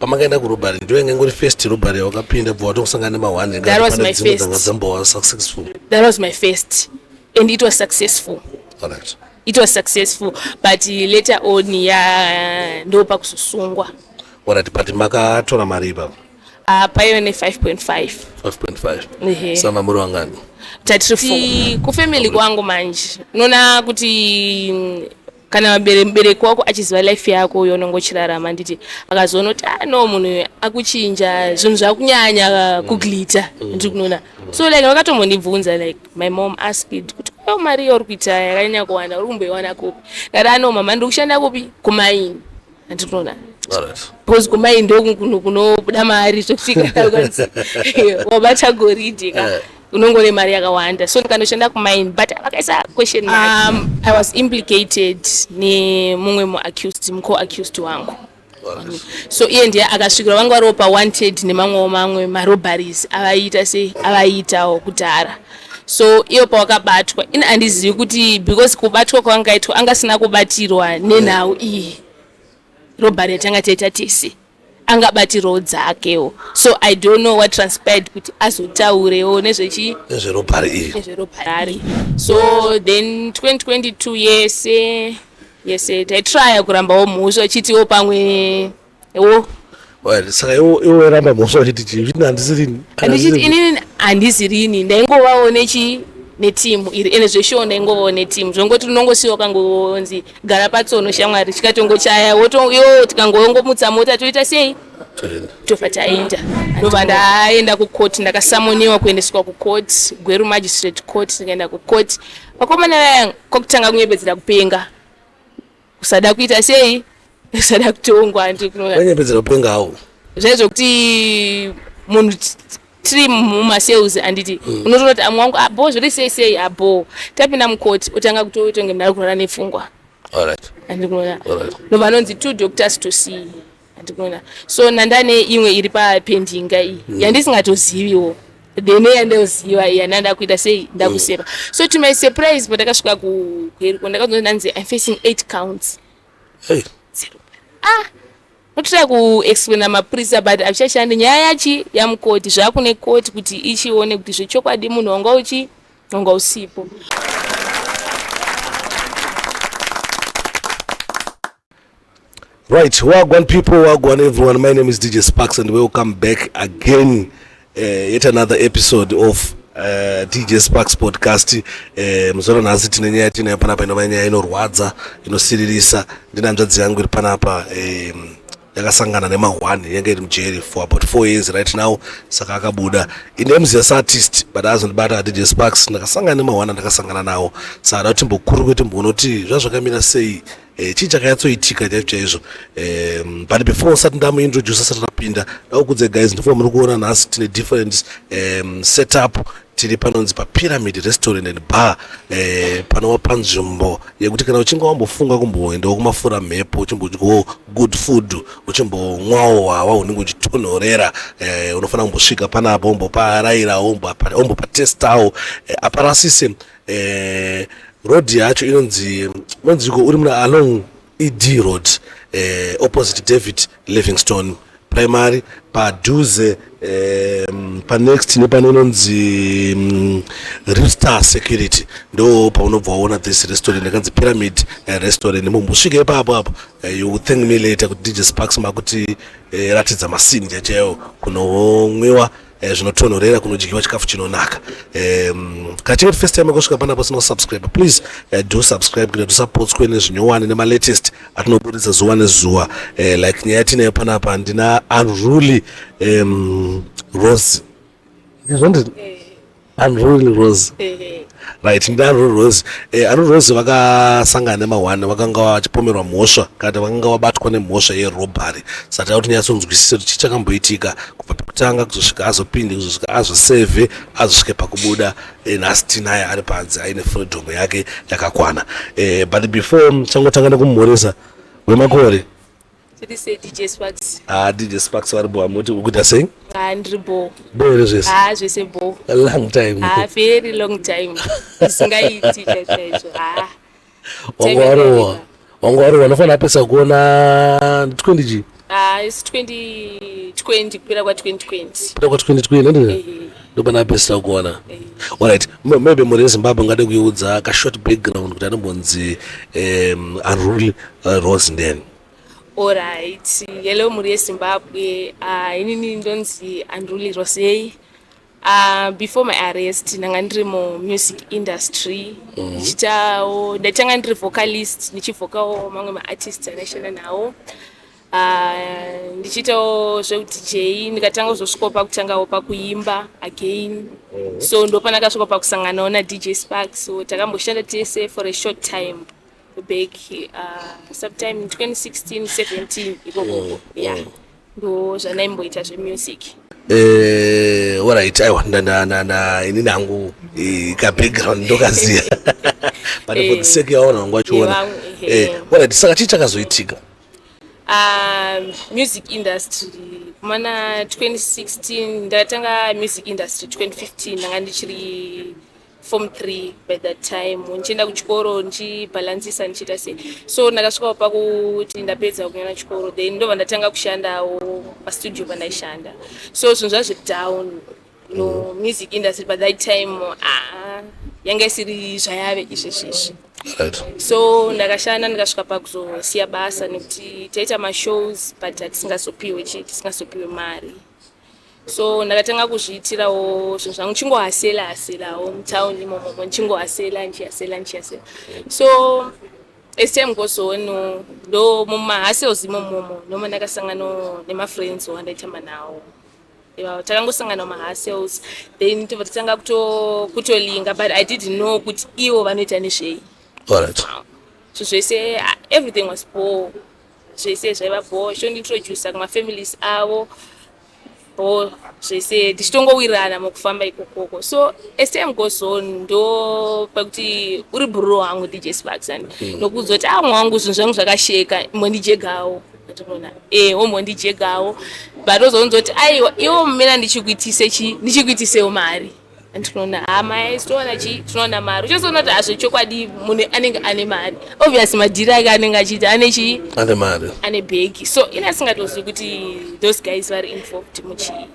Pamakaenda kurobbery, ndiyo yanga ingori first robbery yawakapinda bva watongosangana nemahwani? That was my Dzimwe first. dzanga dzambowa successful? That was my first and it was successful. Alright. It was successful, but later on ya ndopakuzosungwa. Alright, but makatora mari ipapo? Paive ne5.5. 5.5? Ehe. Saka muri vangani? Tatiri four. Kufamily kwangu manje, unoona kuti kana mubereki wako achiziva life yako yaunenge uchirarama, nditi akazoona kuti ah no, munhu uyu akuchinja, zvinhu zvakunyanya kuglita, ndiri kunoona. So like vakatombondibvunza, like my mom asked kuti, "Ko mari yauri kuita yakanyanya kuwanda, uri kumboiwana kupi?" Ndati, "Ano mama, ndiri kushanda kupi? Kumaini." Handiri kunoona. Because kumaini ndo kunobuda mari zvekuti kana ukanzi wabata goridhe ka, unongone mari yakawanda. So ndikanoshanda kumaini, but vakaisa question mark. I was implicated nemumwe muaccused, muco-accused wangu. So iye ndiye akasvikira, vanga variwo pawanted nemamwewo mamwe marobberies avaiita sei, avaiitawo kudhara. So iwo pawakabatwa, ini handizivi kuti because kubatwa kwavangaitwa, angasina kubatirwa nenhau iyi robbery yatanga taita tese, angabatirwawo dzakewo. So I don't know what transpired kuti azotaurewo nezvechi Nezverobbery iyi. Nezverobbery. So then 2022 yese yese taitraya kurambawo mhosva, chitiwo pamwe wo. Alright, saka iwe wairamba mhosva uchiti chii? Uchiti handisirini? Handichiti inini handisirini, ndaingovawo nechi netimu iri, ende zveshuwo ndaingovawo netimu. Zvongoti unongosiyiwa kangonzi gara patsono shamwari, chikatongochaya yo, tikangongomutsa mota toita sei? Toenda. Tobva taenda. Ndobva ndaenda kukoti, ndakasamoniwa kuendeswa kukoti, Gweru Magistrate Court. Ndikaenda kukoti, vakomana vaya kwakutanga kunyepedzera kupenga, kusada kuita sei, kusada kutongwa, handiri kunoona. Vanyepedzera kupenga hawo? Zvaizvokuti munhu tiri mumasales, handiti unotoona kuti amwe wangu abo zviri sei sei abo. Tapinda mukoti, otanga kutoitonge munhu ari kurwara nepfungwa. Handiri kunoona. Ndobva anonzi two doctors to see, handiri kunoona. So nandane imwe iri papending iyi yandisingatoziviwo, then yandoziva iyi yandanda kuita sei, ndakusepa. So to my surprise, pandakasvika kuGweru, ndakazonzi ndanzi I'm facing eight counts. Hey. Ah, notry kuexplaina mapurisa, but hazvichashandi. Nyaya yachi yamukoti, zvakune koti kuti ichione kuti zvechokwadi munhu wanga uchi wanga usipo. Right, wagwan people, wagwan everyone. My name is DJ Sparks and welcome back again. Yet another episode of DJ Sparks podcast. Muzora nhasi tine nyaya tinayo panapa, inova nyaya inorwadza, inosiririsa. Ndine hanzvadzi yangu iri panapa, yakasangana nemahwani, yange iri mujeri for about 4 years right now. Saka akabuda. Ine artist, but azondibata DJ Sparks, ndakasangana nemahwani andakasangana nawo. Saka da kuti timbokurukwe, timboona kuti zvazvakamira sei, chii chakanyatsoitika chaizvo chaizvo. But before sati ndamuintroduce, sati tapinda, ndakukudze guys, ndifo muri kuona nhasi tine different setup. Tiri panonzi paPyramid Restaurant and Bar, panova panzvimbo yekuti kana uchinge wambofunga kumboendawo kumafura mhepo, uchimbodyawo good food, uchimbomwawo hwawa unenge uchitonhorera, unofanira kumbosvika panapa, womboparayirawo, wombopatestawo. Aparasise road yacho inonzi inonziko, uri muna along ED Road, opposite David Livingstone Primary, padhuze panext nepane inonzi Star Security. Ndo paunobva waona this restaurant yakanzi Pyramid Restaurant. Mumbosvika ipapo apo, you will thank me later kuti DJ Sparks makuti ratidza masini chaiwo kunomwiwa zvinotonhorera, kunodyiwa chikafu chinonaka. Kana chinge first time kusvika panapo usina kusubscribe, please do subscribe kuita tisapotswe nezvinyowani nemalatest atinoburitsa zuva nezuva. Like nyaya yatinayo panapa, ndina Unruly Rose. Ndizvo, Unruly Rose, right? Ndina Unruly Rose. Unruly Rose vakasangana nemahwani, vakanga vachipomerwa mhosva, kana kuti vakanga vabatwa nemhosva yerobbery. Saka tava kuti nyatsonzwisise kuti chii chakamboitika kubva pekutanga kuzosvika azopinde, kuzosvika azosevhe, azosvike pakubuda. Nhasi tinaye ari panze aine freedom yake yakakwana. But before changotanga nekumumhoresa wemakore. Tiri sei, DJ Sparks? Ah, DJ Sparks vari bo. Amuti ukuita sei? Ah, ndiri bo. Bo here zvese? Ah, zvese bo. A long time. Ah, very long time, isingaiti chaizvo. Ah, wanga warohwa, wanga warohwa. Unofanira apesa kuona 20 g. Isi 2020, kupera kwa2020. Kupera kwa2020, anditi? Ndopanapesera kuona. Alright, maybe muri yeZimbabwe ungade kuiudza kashort background kuti anombonzi Unruly Rose ndeni? Alright, hello mhuri yeZimbabwe. Inini ndonzi Unruly Rosey. Before my arrest ndanga ndiri mumusic industry, ndichiitawo, ndaitanga ndiri vocalist, ndichivhokawo mamwe maartist andaishanda nawo. Ndichiitawo zveuDJ, ndikatanga kuzosvikawo pakutangawo pakuimba again. So ndopandakasvika pakusanganawo naDJ Sparks. So takamboshanda tese for a short time back, sometime in 2016 17 ikokoko. Yeah, ndo zvandaimboita zvemusic. Alright, aiwa, inini hangu kabackground ndokaziya, but for the sake yaona vangu vachiona. Yevamwe, ehe. Alright, saka chii chakazoitika? Music industry kumana 2016, ndakatanga music industry 2015. Ndanga ndichiri form 3 by that time, ndichienda kuchikoro, ndichibhalansisa, ndichiita sei. So ndakasvikawo pakuti ndapedza kunyora chikoro, then ndobva ndatanga kushandawo pastudio pandaishanda. So zvinhu zvazviri down, no music industry by that time, ah, yanga isiri zvayave izvezvizvi. So ndakashanda, ndikasvika pakuzosiya basa nekuti taita mashows but hatisingazopiwe chi tisingazopiwe mari. So ndakatanga kuzviitirawo zvinhu zvangu, ndichingohasela haselawo mutauni imomomo, ndichingohasela, ndichihasela, ndichihasela. So as time goes on, ndo mumahustles imomomo ndoma ndakasangana nemafriends wandaitamba nawo. Ivawo takangosangana mumahustles, then tobva tatanga kutolinga, but I didn't know kuti ivo vanoita nezvei. So zvese, everything was bho, zvese zvaiva bho, chondiintroduca kumafamilies avo bho, zvese tichitongowirirana mukufamba ikokoko. So as time goes on, ndo pekuti uri bhururu wangu DJ Sparks and nokuudza kuti amwe wangu zvinhu zvangu zvakasheka, imbondijegawo, atinoona wombondijegawo, but ozonzwa kuti aiwa, iwo mumena ndichikuitise chi ndichikuitisewo mari. Andinoona hama tinoona chi tinoona mari, uchizoona kuti hazvechokwadi munhu anenge ane mari. Obviously madhiri ake anenge achiita ane chi Ane mari. Ane bhegi. So ine asingatozivi kuti those guys vari involved muchii.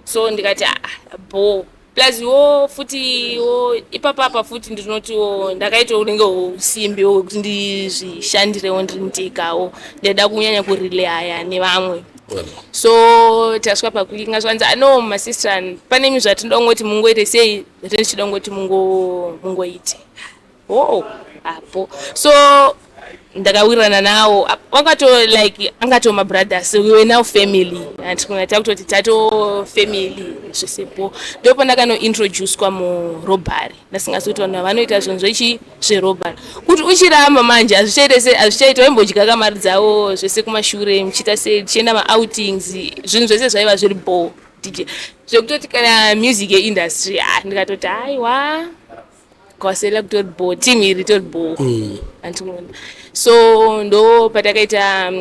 So ndikati, ah, bo plus wo futi wo ipapapa futi ndinotiwo ndakaita unenge usimbi wekuti ndizvishandirewo ndiri ndikawo, ndaida kunyanya kurelaya nevamwe. So tasvika pakuinga, zvanzi ano masistran pane imi zvatinoda kungoti mungoite sei, zvatinochida kungoti mungoite oh apo. So ndakawirirana nawo, wangato like angato mabrothers, we were now family, and takutoti tato family zvisepo. Ndipo ndakanointroducwa murobbery, ndasingazi kuti vanhu vanoita zvinhu zvechi zverobbery, kuti uchiramba manje hazvichaite se hazvichaita. Waimbodya kamari dzavo zvese kumashure, muchiita sei, tichienda maoutings, zvinhu zvese zvaiva zviri bo DJ, zvekutoti kana music yeindustry, ah, ndikatoti aiwa, kwasela kutori bo, team iri tori bo. Andikuona. So ndo patakaita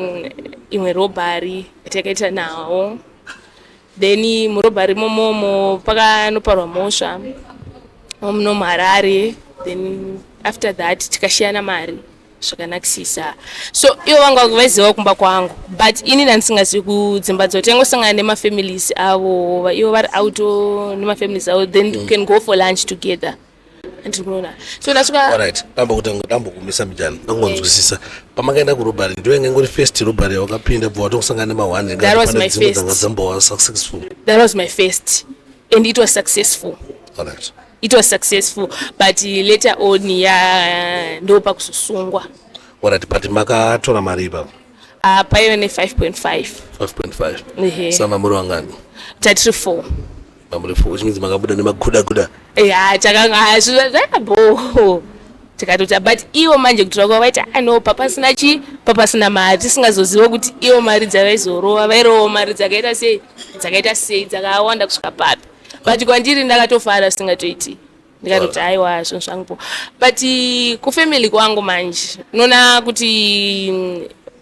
imwe robbery yatakaita nawo. Then murobbery momomo pakanoparwa mhosva muno muHarare. Then after that tikashiyana mari zvakanakisisa. So ivo vanga vaiziva kumba kwangu, but ini ndandisingazivi kudzimba dzavo. Taingosangana nemafamilies avo, ivo vari out nemafamilies avo, then we can go for lunch together, andikuona. So ndasvika Alright, dambokumisa mijana, dangonzwisisa. Pamakaenda kurobbery, ndiyo yanga ingori first robbery yawakapinda, bva watongosangana nemahwani? That was my Dzimwe first. dzanga dzambowa successful? That was my first and it was successful. It was successful, but later on ya ndo pakuzosungwa. Alright, but makatora mari ipapo? Paive ne5.5. 5.5? Ehe. Saka muri wangani? Tatiri 4. Mamuri 4, which means makabuda nemaguda guda. Ya, takanga zvakabo tikatota, but ivo manje kutora kwavo vaiti ano papasina chi papasina mari, tisingazoziva kuti ivo mari dzavaizorova, vairovawo mari dzakaita sei, dzakaita sei, dzakawanda kusvika papi. But kwandiri ndakatofara zvisingatoiti, ndikatoti aiwa, zvinhu zvangupo. But kufamily kwangu manje unoona kuti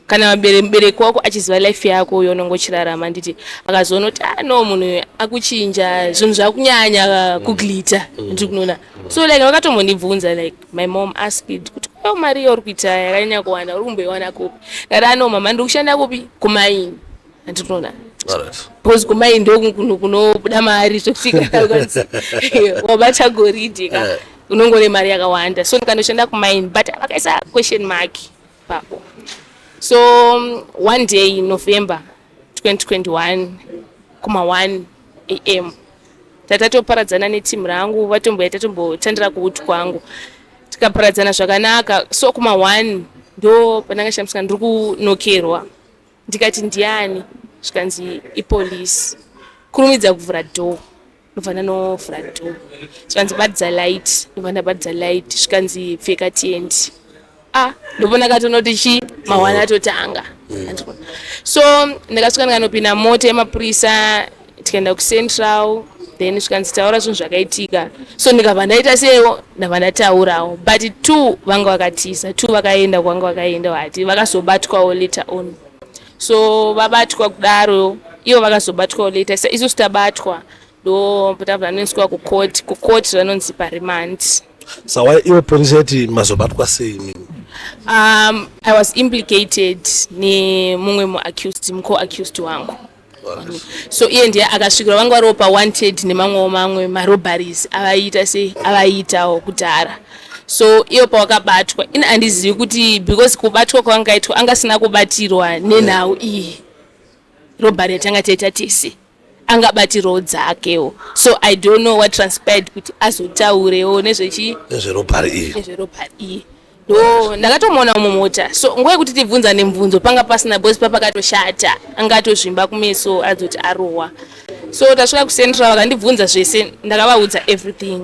kana mubereki wako achiziva life yako yaunenge uchirarama, nditi akazoona kuti ah, no, munhu uyu akuchinja, zvinhu zvakunyanya kuglita, ndiri kunoona. So like vakatombondibvunza, like my mom asked kuti ko mari yauri kuita yakanyanya kuwanda, uri kumboiwana kupi? Ngati ano mama, ndiri kushanda kupi? Kumaini. Handinoona, because kumine ndo kunobuda mari zvekuti kana wabata goridhe ka, unongone mari yakawanda. So ndikanoshanda kumine, but vakaisa question mark papo. So one day in November 2021 kuma 1 a.m., tatatoparadzana netimu rangu, vatomboya tatombotandira kuuti kwangu, tikaparadzana zvakanaka. So kuma 1 ndo pandangashamisika, ndiri kunokerwa. Ndikati, "Ndiani?" Zvikanzi, "Ipolisi, kurumidza kuvhura door." Ndobva ndanovhura door. Zvikanzi, "Batidza light." Ndobva ndabatidza light. Zvikanzi, "Pfeka tiendi." Ah, ndobva katonoti chi ma1 atotanga. So ndakasvika, ndikanopinda mota yemapurisa, tikaenda kuCentral. Then zvikanzi, "Taura zvinhu zvakaitika." So ndikabva ndaita seiwo, ndabva ndataurawo, but two vanga vakatiza, two vakaenda kwanga vakaenda, vati vakazobatwawo later on. So vabatwa kudaro, ivo vakazobatwawo later. Sa isusu tabatwa, ndo tabva tanoiswa kucourt. Kucourt vanonzi paremand. Sawa, ivo polisi yati mazobatwa sei imimi? I was implicated nemumwe muaccused, muco-accused wangu. So iye ndiye akasvikira, vanga variwo pawanted nemamwewo mamwe marobberies avaiita sei, avaiitawo kudhara. So ivo pawakabatwa, ini handizivi kuti because kubatwa kwavangaitwa, angasina kubatirwa nenhau iyi robbery yatanga taita tese, angabatirwawo dzakewo. So I don't know what transpired kuti azotaurewo nezvechi Nezverobbery iyi. Nezverobbery iyi. Ndo ndakatomuona mumota. So nguva yekuti tibvunzane mubvunzo panga pasina, because papakatoshata, angatozvimba kumeso adzoti arohwa. So tasvika kuCentral, vakandibvunza zvese, ndakavaudza everything,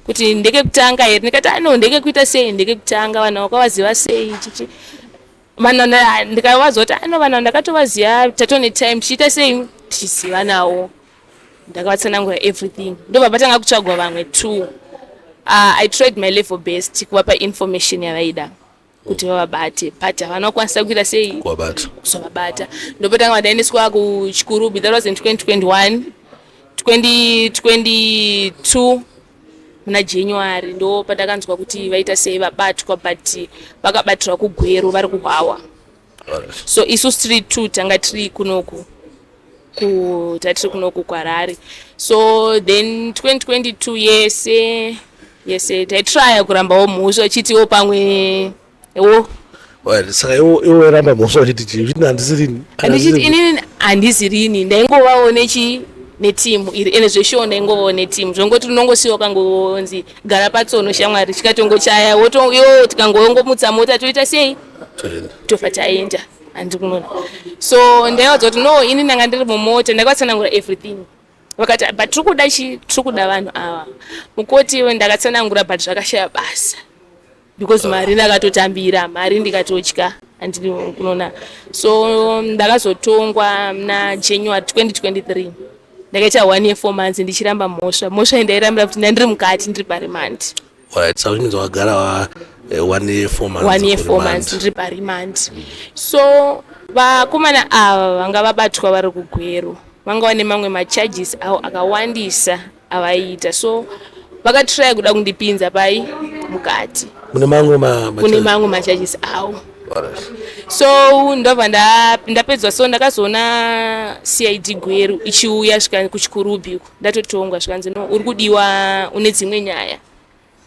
kuti ndekekutanga here. Ndikati, "Ano, ndekekuita sei, ndekekutanga. Vanhu vakavaziva sei?" Chichi vanhu ndikavaudza kuti, "Ano, vanhu ndakatovaziva, tatone time tichiita sei, tichiziva nawo." Ndakavatsanangura everything. Ndobva patanga kutsvagwa vamwe two. I tried my level best kuvapa information yavaida kuti vavabate, but havana kukwanisa kuita sei? Kuwabata. Kuzovabata. Ndopatanga vandaendeswa kuChikurubi. That was in 2021. 2022 muna January ndo pandakanzwa kuti vaita sei, vabatwa, but vakabatirwa kuGweru vari kuHwawa. So isusu tiri two tanga tiri kunoku, tatiri kunoku kuHarare. So then 2022 yese yese taitraya kurambawo mhosva, chitiwo pamwe wo. Alright, saka iwe wairamba mhosva uchiti chii? Uchiti handisirini? Handichiti inini handisi rini, ndaingovawo nechi netimu iri ende zveshow, ndaingovawo netimu. Zvongoti unongosiyiwa kangonzi, "Gara patsono shamwari," chikatongochaya yo, tikangongomutsa mota, toita sei? Toenda. Tofa taenda, handi kunoona. So ndaivaudza kuti, "No, ini ndanga ndiri mumota." Ndakavatsanangura everything. Vakati, "But tiri kuda chi, tiri kuda vanhu ava mukoti." Ndakatsanangura, but zvakashaya basa because mari ndakatotambira mari, ndikatotya, handiri kunoona. So ndakazotongwa muna January 2023. Ndakaita one year 4 months ndichiramba mhosva. Mhosva indairambira kuti ndandiri mukati, ndiri paremand. Alright, saka uchinzi wagara wa one year 4 months One year 4 kuremand. months ndiri paremand. So vakomana ava vanga vabatwa vari kuGweru vanga vane mamwe macharges avo akawandisa avaiita. So vakatraya kuda kundipinza pai mukati. Mune mamwe Kune mamwe macharges avo. So ndobva ndapedzwa. So ndakazoona CID Gweru ichiuya svika kuChikurubi uku, ndatotongwa. Zvikanzi, "No, uri kudiwa, une dzimwe nyaya."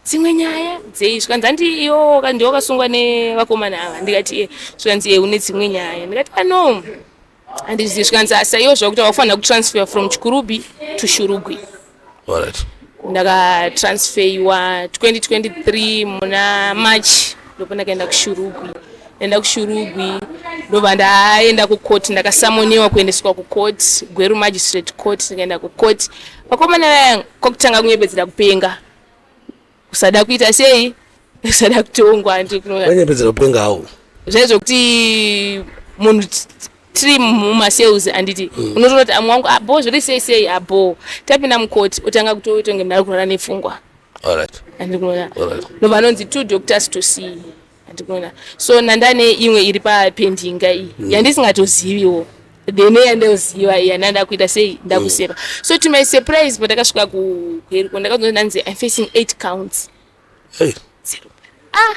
Dzimwe nyaya dzei? Zvikanzi, "Handi iwo ndiwo wakasungwa nevakomana ava?" Ndikati, "E." Zvikanzi, "E, une dzimwe nyaya." Ndikati, "Ano, handizivi." Zvikanzi, "Asa iwo zvakuti wakufanira kutransfer from Chikurubi to Shurugwi." Ndakatransferiwa 2023 muna March. Ndopa ndakaenda kuShurugwi. Ndaenda kuShurugwi, ndobva ndaenda kukoti. Ndakasamoniwa kuendeswa kukoti, Gweru Magistrate Court. Ndikaenda kukoti, vakomana vaya kwakutanga kunyepedzera kupenga, kusada kuita sei, kusada kutongwa. Vanyepedzera kupenga hawo? Zvaizvokuti munhu tiri mumacells, handiti? Unotoona kuti amwe wangu abo zviri sei sei abo. Tapinda mukoti, utanga kutoitonge munhu ari kurwara nepfungwa. Handiri kunoona. Ndobva anonzi two doctors to see, handiri kunoona. So nandane imwe iri papending iyi yandisingatoziviwo, then yandoziva iyi yandanda kuita sei, ndakusepa. So to my surprise, pandakasvika kuGweru, ndakazonzi ndanzi I'm facing eight counts. Hey. Zero. Ah.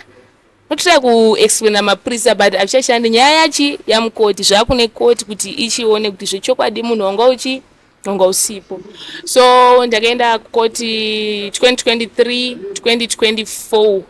Notry kuexplaina mapurisa, but hazvichashandi. Nyaya yachi yamukoti, zvakune koti kuti ichione kuti zvechokwadi munhu wanga uchi wanga usipo. So ndakaenda kukoti 2023, 2024.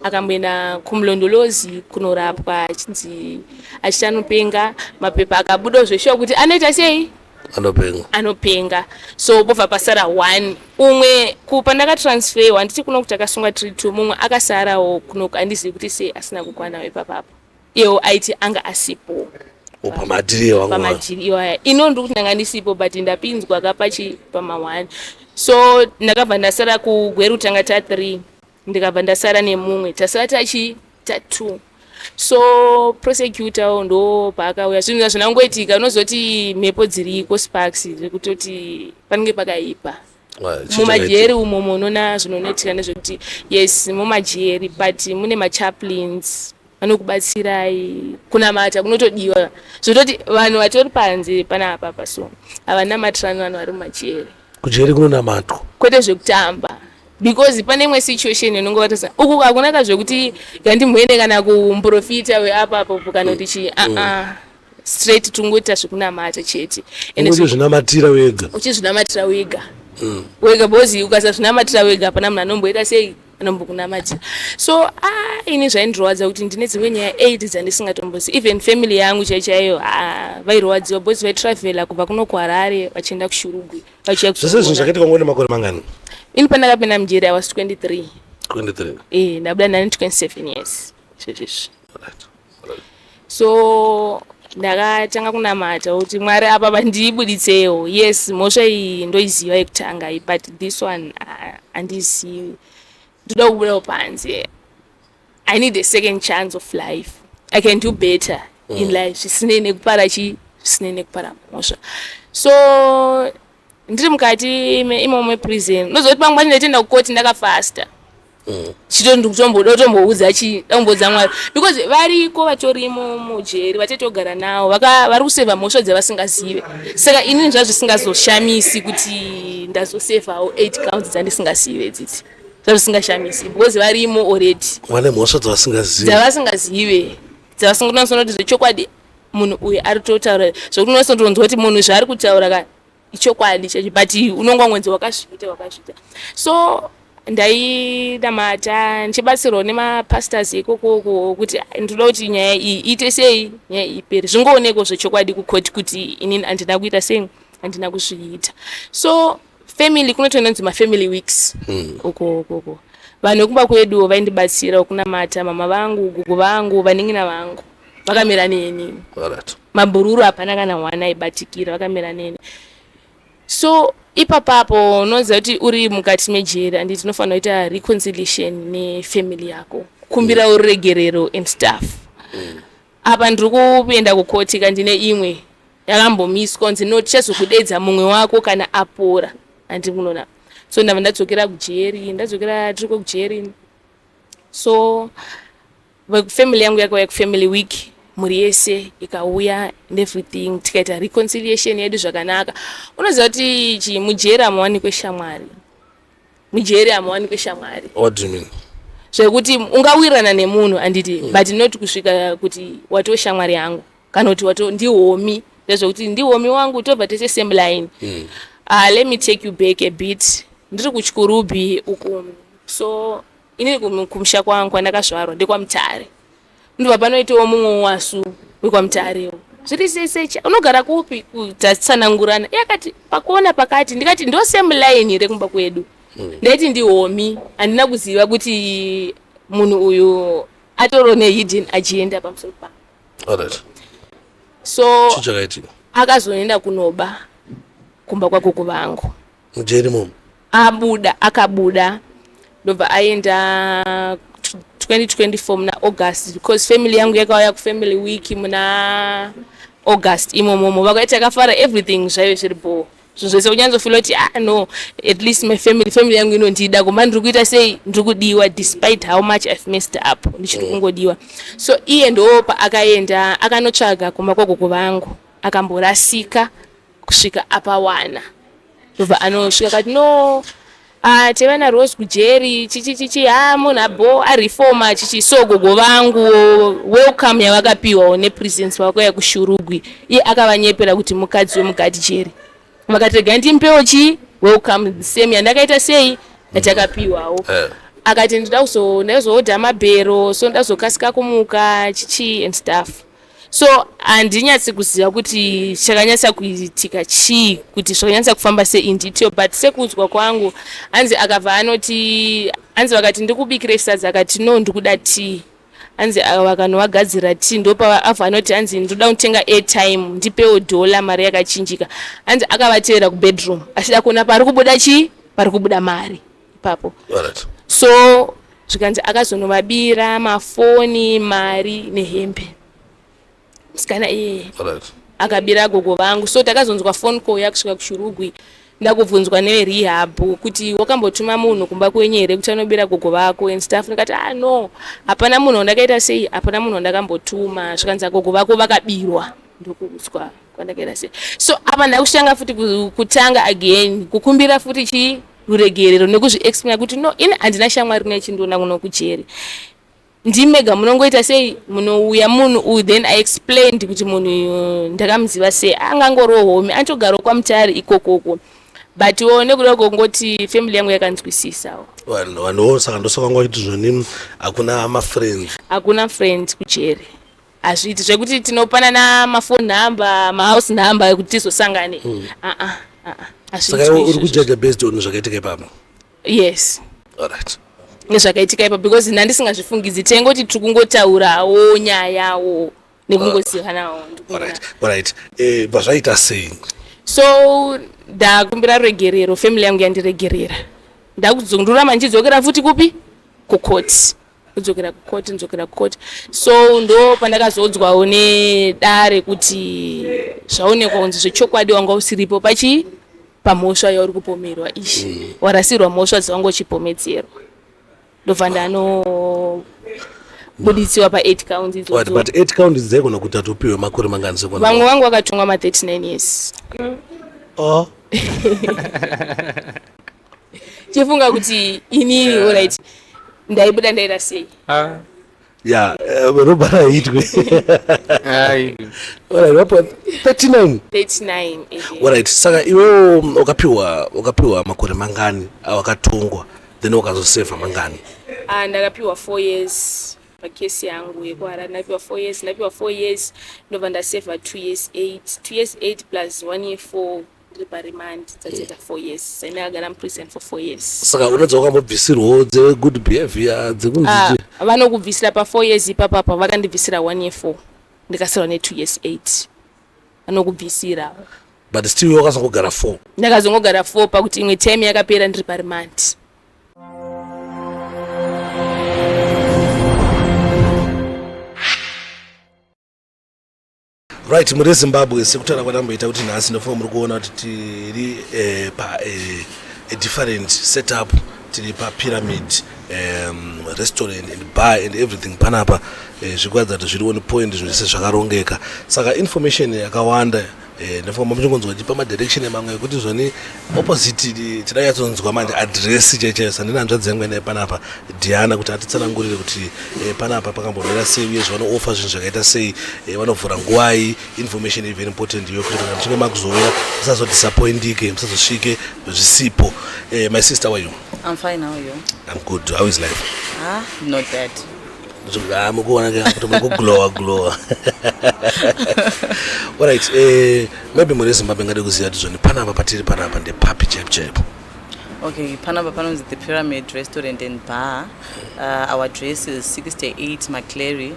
Akamboenda kuMulondolozi kunorapwa, achinzi achiti anopenga. Mapepa akabudawo zveshuwa kuti anoita sei? Anopenga. Anopenga. So pobva pasara one umwe pandakatransferwa, handiti kuno kuti akasungwa tiri two, mumwe akasarawo kunoku. Handizivi kuti sei asina kukwanawo ipapapo. Iyewo aiti anga asipo. Pamadhiri wangu. Pamadhiri iwaya ino ndiri kuti ndanga ndisipo, but ndapinzwa kapachi pama1. So ndakabva ndasara kuGweru, tanga ta3, ndikabva ndasara nemumwe, tasara tachi ta2. So prosecutor ndo paakauya, zvinhu zvazvinangoitika. Unozoti mhepo dziriko, Sparks, zvekutoti panenge pakaipa mumajeri umo. Munoona zvinonoitika ndezvekuti, yes, mumajeri, but mune machaplains vanokubatsirai. Kunamata kunotodiwa, zvototi vanhu vatori panze panapa pa, so havanamatirani vanhu vari mumajeri. Kujeri kunonamatwa? Kwete zvekutamba, because pane imwe situation inonge watasa uku, hakuna ka zvekuti gandimboende kana kumuprofita weapapo kana kuti chii, aa, straight tungoita zvekunamata chete. Ende uchizvinamatira wega. Uchizvinamatira wega wega, because ukasazvinamatira wega, hapana munhu anomboita sei, anombokunamatira. So ah, ini zvaindirwadza kuti ndine dzimwe nyaya 8 dzandisingatombozi. Even family yangu chaiyo chaiyo, ah, vairwadziwa because vaitravhela kubva kuno kuHarare vachienda kuShurugwi, vachiuya. Zvese zvinhu zvakaitika ngone makore mangani? Ini pandakapinda mujeri I was 23. 23? Eh, ndabuda ndani 27 years izvezvizvi. So ndakatanga kunamata kuti, "Mwari, apa vandibuditsewo. Yes, mhosva iyi ndoiziva yekutanga iyi, but this one handizivi. Ndoda kubudawo panze. I need a second chance of life. I can do better in life, zvisinei nekupara chi zvisinei nekupara mhosva." So ndiri mukati imomo meprison, unozoti pamwe pacho ndaitoenda kukoti ndakafasta, chito ndikutomboda kutomboudza chi dakumboudza Mwari, because variko vatorimo mujeri vatotogara navo vari kusevha mhosva dzavasingazive. Saka inini zvazvisingazoshamisi kuti ndazosevhawo 8 counts dzandisingazive dzidzi, zvazvisingashamisi because varimo already. Vane mhosva dzavasingazivi. Dzavasingazive, dzavasingatonasona kuti zvechokwadi munhu uyu ari kutotaura, zvokuti unosotonzwa kuti munhu zvaari kutaura ka ichokwadi chacho, but unonga mwenzi wakazviita, wakazviita. So ndainamata ndichibatsirwawo nemapastors ikokoko kuti ndoda kuti nyaya iyi iite sei, nyaya iyi ipere, zvingoonekwa zvechokwadi kukoti kuti inini handina kuita sei, handina kuzviita. So family, kunotononzi mafamily weeks uko ukoko, vanhu vekumba kwedu vaindibatsira kunamata, mama vangu, gugu vangu, vanin'ina vangu vakamira neni. Mabhururu hapana kana one aibatikira, vakamira neni. So ipapapo unoziva kuti uri mukati mejeri, handiti? Unofanira kuita reconciliation nefamily yako, kukumbira uregerero and stuff. Apa ndiri kuenda kukoti ka, ndine imwe yakambomiswa, kunzi no, tichazokudedza mumwe wako kana apora, handiri kunoona. So ndabva ndadzokera kujeri, ndadzokera tiri kujeri. So family yangu yakauya kufamily week, mhuri yese ikauya and everything, tikaita reconciliation yedu zvakanaka. Unoziva kuti chi mujeri hamuwanikwe shamwari, mujeri hamuwanikwe shamwari. What do you mean? Zvekuti ungawirirana nemunhu, handiti? But not kusvika kuti watoo shamwari yangu kana kuti wato ndihomi, ndezvekuti ndihomi wangu, tobva tese same line. Let me take you back a bit. Ndiri kuChikurubi uku. So inini kumusha kwangu kwandakazvarwa ndekwaMutare. Ndobva panoitawo mumwe wasu wekwaMutarewo, zviri sei sei, unogara kupi? Tatsanangurana, iye akati pakuona pakati, ndikati ndo same line rekumba kwedu. Ndaiti ndihomi, handina kuziva kuti munhu uyu atoro nehidden agenda pamusoro pangu. So Chii chakaitika? Akazoenda kunoba kumba kwagogo vangu. Mujeri momo? Abuda, akabuda, ndobva aenda 2024 muna August, because family yangu yakauya kufamily week muna August imomomo. Vakaita takafara, everything zvaive zviri bho, zvinhu zvese kunyanzofila kuti, ah no, at least my family, family yangu inondida kumba, ndiri kuita sei, ndiri kudiwa despite how much I've messed up, ndichiri kungodiwa. So iye ndo paakaenda akanotsvaga kumba kwagogo vangu, akamborasika kusvika apawana, ndobva anosvika akati no. Ah, taiva naRose kujeri, chichi chichi, ha munhu abo areforma chichi. So gogo vangu, welcome yavakapiwawo neprisons vakauya kuShurugwi, iye akavanyepera kuti mukadzi wemugadhi jeri. Vakati regai ndimupewo chi welcome same yandakaita sei yatakapiwawo. Akati ndoda ndaizoodha mabhero, so ndazokasika kumuka chichi and stuff. So handinyatsi kuziva kuti chakanyatsa kuitika chii, kuti zvakanyatsa kufamba sei in detail, but sekuudzwa kwangu, hanzi akabva anoti, hanzi vakati ndikubikire sadza, akati no, ndikuda tea. Hanzi vakanovagadzira tea, ndopa abva anoti hanzi ndoda kutenga airtime, ndipewo dhola, mari yakachinjika. Hanzi akavatevera kubedroom achida kuona pari kubuda chii, pari kubuda mari ipapo. So zvikanzi akazonovabira mafoni, mari nehembe, musikana iyeye. Akabira gogo vangu. So takazonzwa phone call yakusvika kuShurugwi, ndakubvunzwa nerehab kuti wakambotuma munhu kumba kwenyu here kuti anobira gogo vako and stuff. Ndikati ah no, hapana munhu wandakaita sei, hapana munhu wandakambotuma. Zvikanzi gogo vako vakabirwa. Ndokuudzwa kwandakaita sei. So apa ndakushanga futi kutanga again kukumbira futi chi ruregerero nekuzviexplaina kuti no, ini handina shamwari nechindiona kuno kujeri, ndimega munongoita sei munouya munhu uyu. Then I explained kuti munhu uyu ndakamuziva sei, angangoriwo home, anotogarawo kwaMutare ikokoko, but wo nekuda kwekungoti family yangu yakanzwisisawo. Vanhuwo saka ndosaka vanga vachiti zvoni hakuna mafriends. Hakuna friends kujeri, hazviiti zvekuti tinopanana mafone number, mahouse number ekuti tizosangane. Aa aa. Saka iwe uri kujaja based on zvakaitika ipapo? Yes. Alright. Nezvakaitika ipapo, because ndandisingazvifungidzi, taingoti tiri kungotaurawo nyayawo nekungozivanawo. Alright, bva zvaita sei? So ndakumbira ruregerero, family yangu yandiregerera, ndakuzondoramba ndichidzokera futi kupi, kukoti, kudzokera kukoti, ndzokera kukoti. So ndo pandakazodzwawo nedare kuti zvaonekwa kunzi zvechokwadi wanga usiripo pachi pamhosva yauri kupomerwa ishi, warasirwa mhosva dzawanga uchipomedzerwa. Ndobva ndanobuditsiwa pa8 counts idzodzo. But 8 counts dzaigona kuti atopiwe makore mangani sekona? Vamwe vangu vakatongwa ma39 years. Oh. Chifunga kuti inini, alright, ndaibuda ndaita sei? Ah, Ya, roba raitwe. Ai. Alright, wapiwa 39? 39, ehe. Alright, saka iwewo ukapiwa makore mangani awakatongwa, then ukazosevha mangani? Ah, ndakapiwa 4 years pakesi yangu yekuHarare. Ndapiwa 4 years, ndapiwa 4 years, ndobva ndasevha 2 years 8, 2 years 8 plus 1 year 4 ndiri paremand, dzatoita 4 years. Sai ndakagara muprison for 4 years. Saka unodza wakambobvisirwawo dzegood behavior dzekunzi? Ah, vanokubvisira pa4 years ipapapa. Vakandibvisira 1 year 4, ndikasirwa ne2 years 8, vanokubvisira. But still iwe wakazongogara 4? Ndakazongogara 4 pakuti imwe time yakapera ndiri paremand. Right, muri Zimbabwe, sekutaura kwandamboita kuti nhasi ndofunga muri kuona kuti tiri pa a different setup. Tiri paPyramid Restaurant and Bar and everything panapa. Zvikuratidza kuti zviri on point, zvese zvakarongeka. Saka information yakawanda, ndofunga muchingonzwa chipa madirection mamwe ekuti zvoni opposite. Tidanyatsonzwa manje address chaichaiyo. Sandina hanzvadzi yangu inaye panapa, Diana, kuti atitsanangurire kuti panapa pakambomira sei, uye zvavanoofa zvinhu zvakaita sei, vanovhura nguvai. Information iri very important iyo, kuti kana muchinge makuzouya musazodisappointike, musazosvike zvisipo. My sister, how are you? I'm fine. How are you? I'm good. How is life? Ah, not bad. Ah, mukuona ke kuti muri kuglowa glowa. Alright, maybe muri Zimbabwe ngade kuziva kuti zvoni panapa patiri panapa ndepapi chaipo chaipo? Okay, panapa panonzi the Pyramid Restaurant and Bar. Our address is 68 Macleary,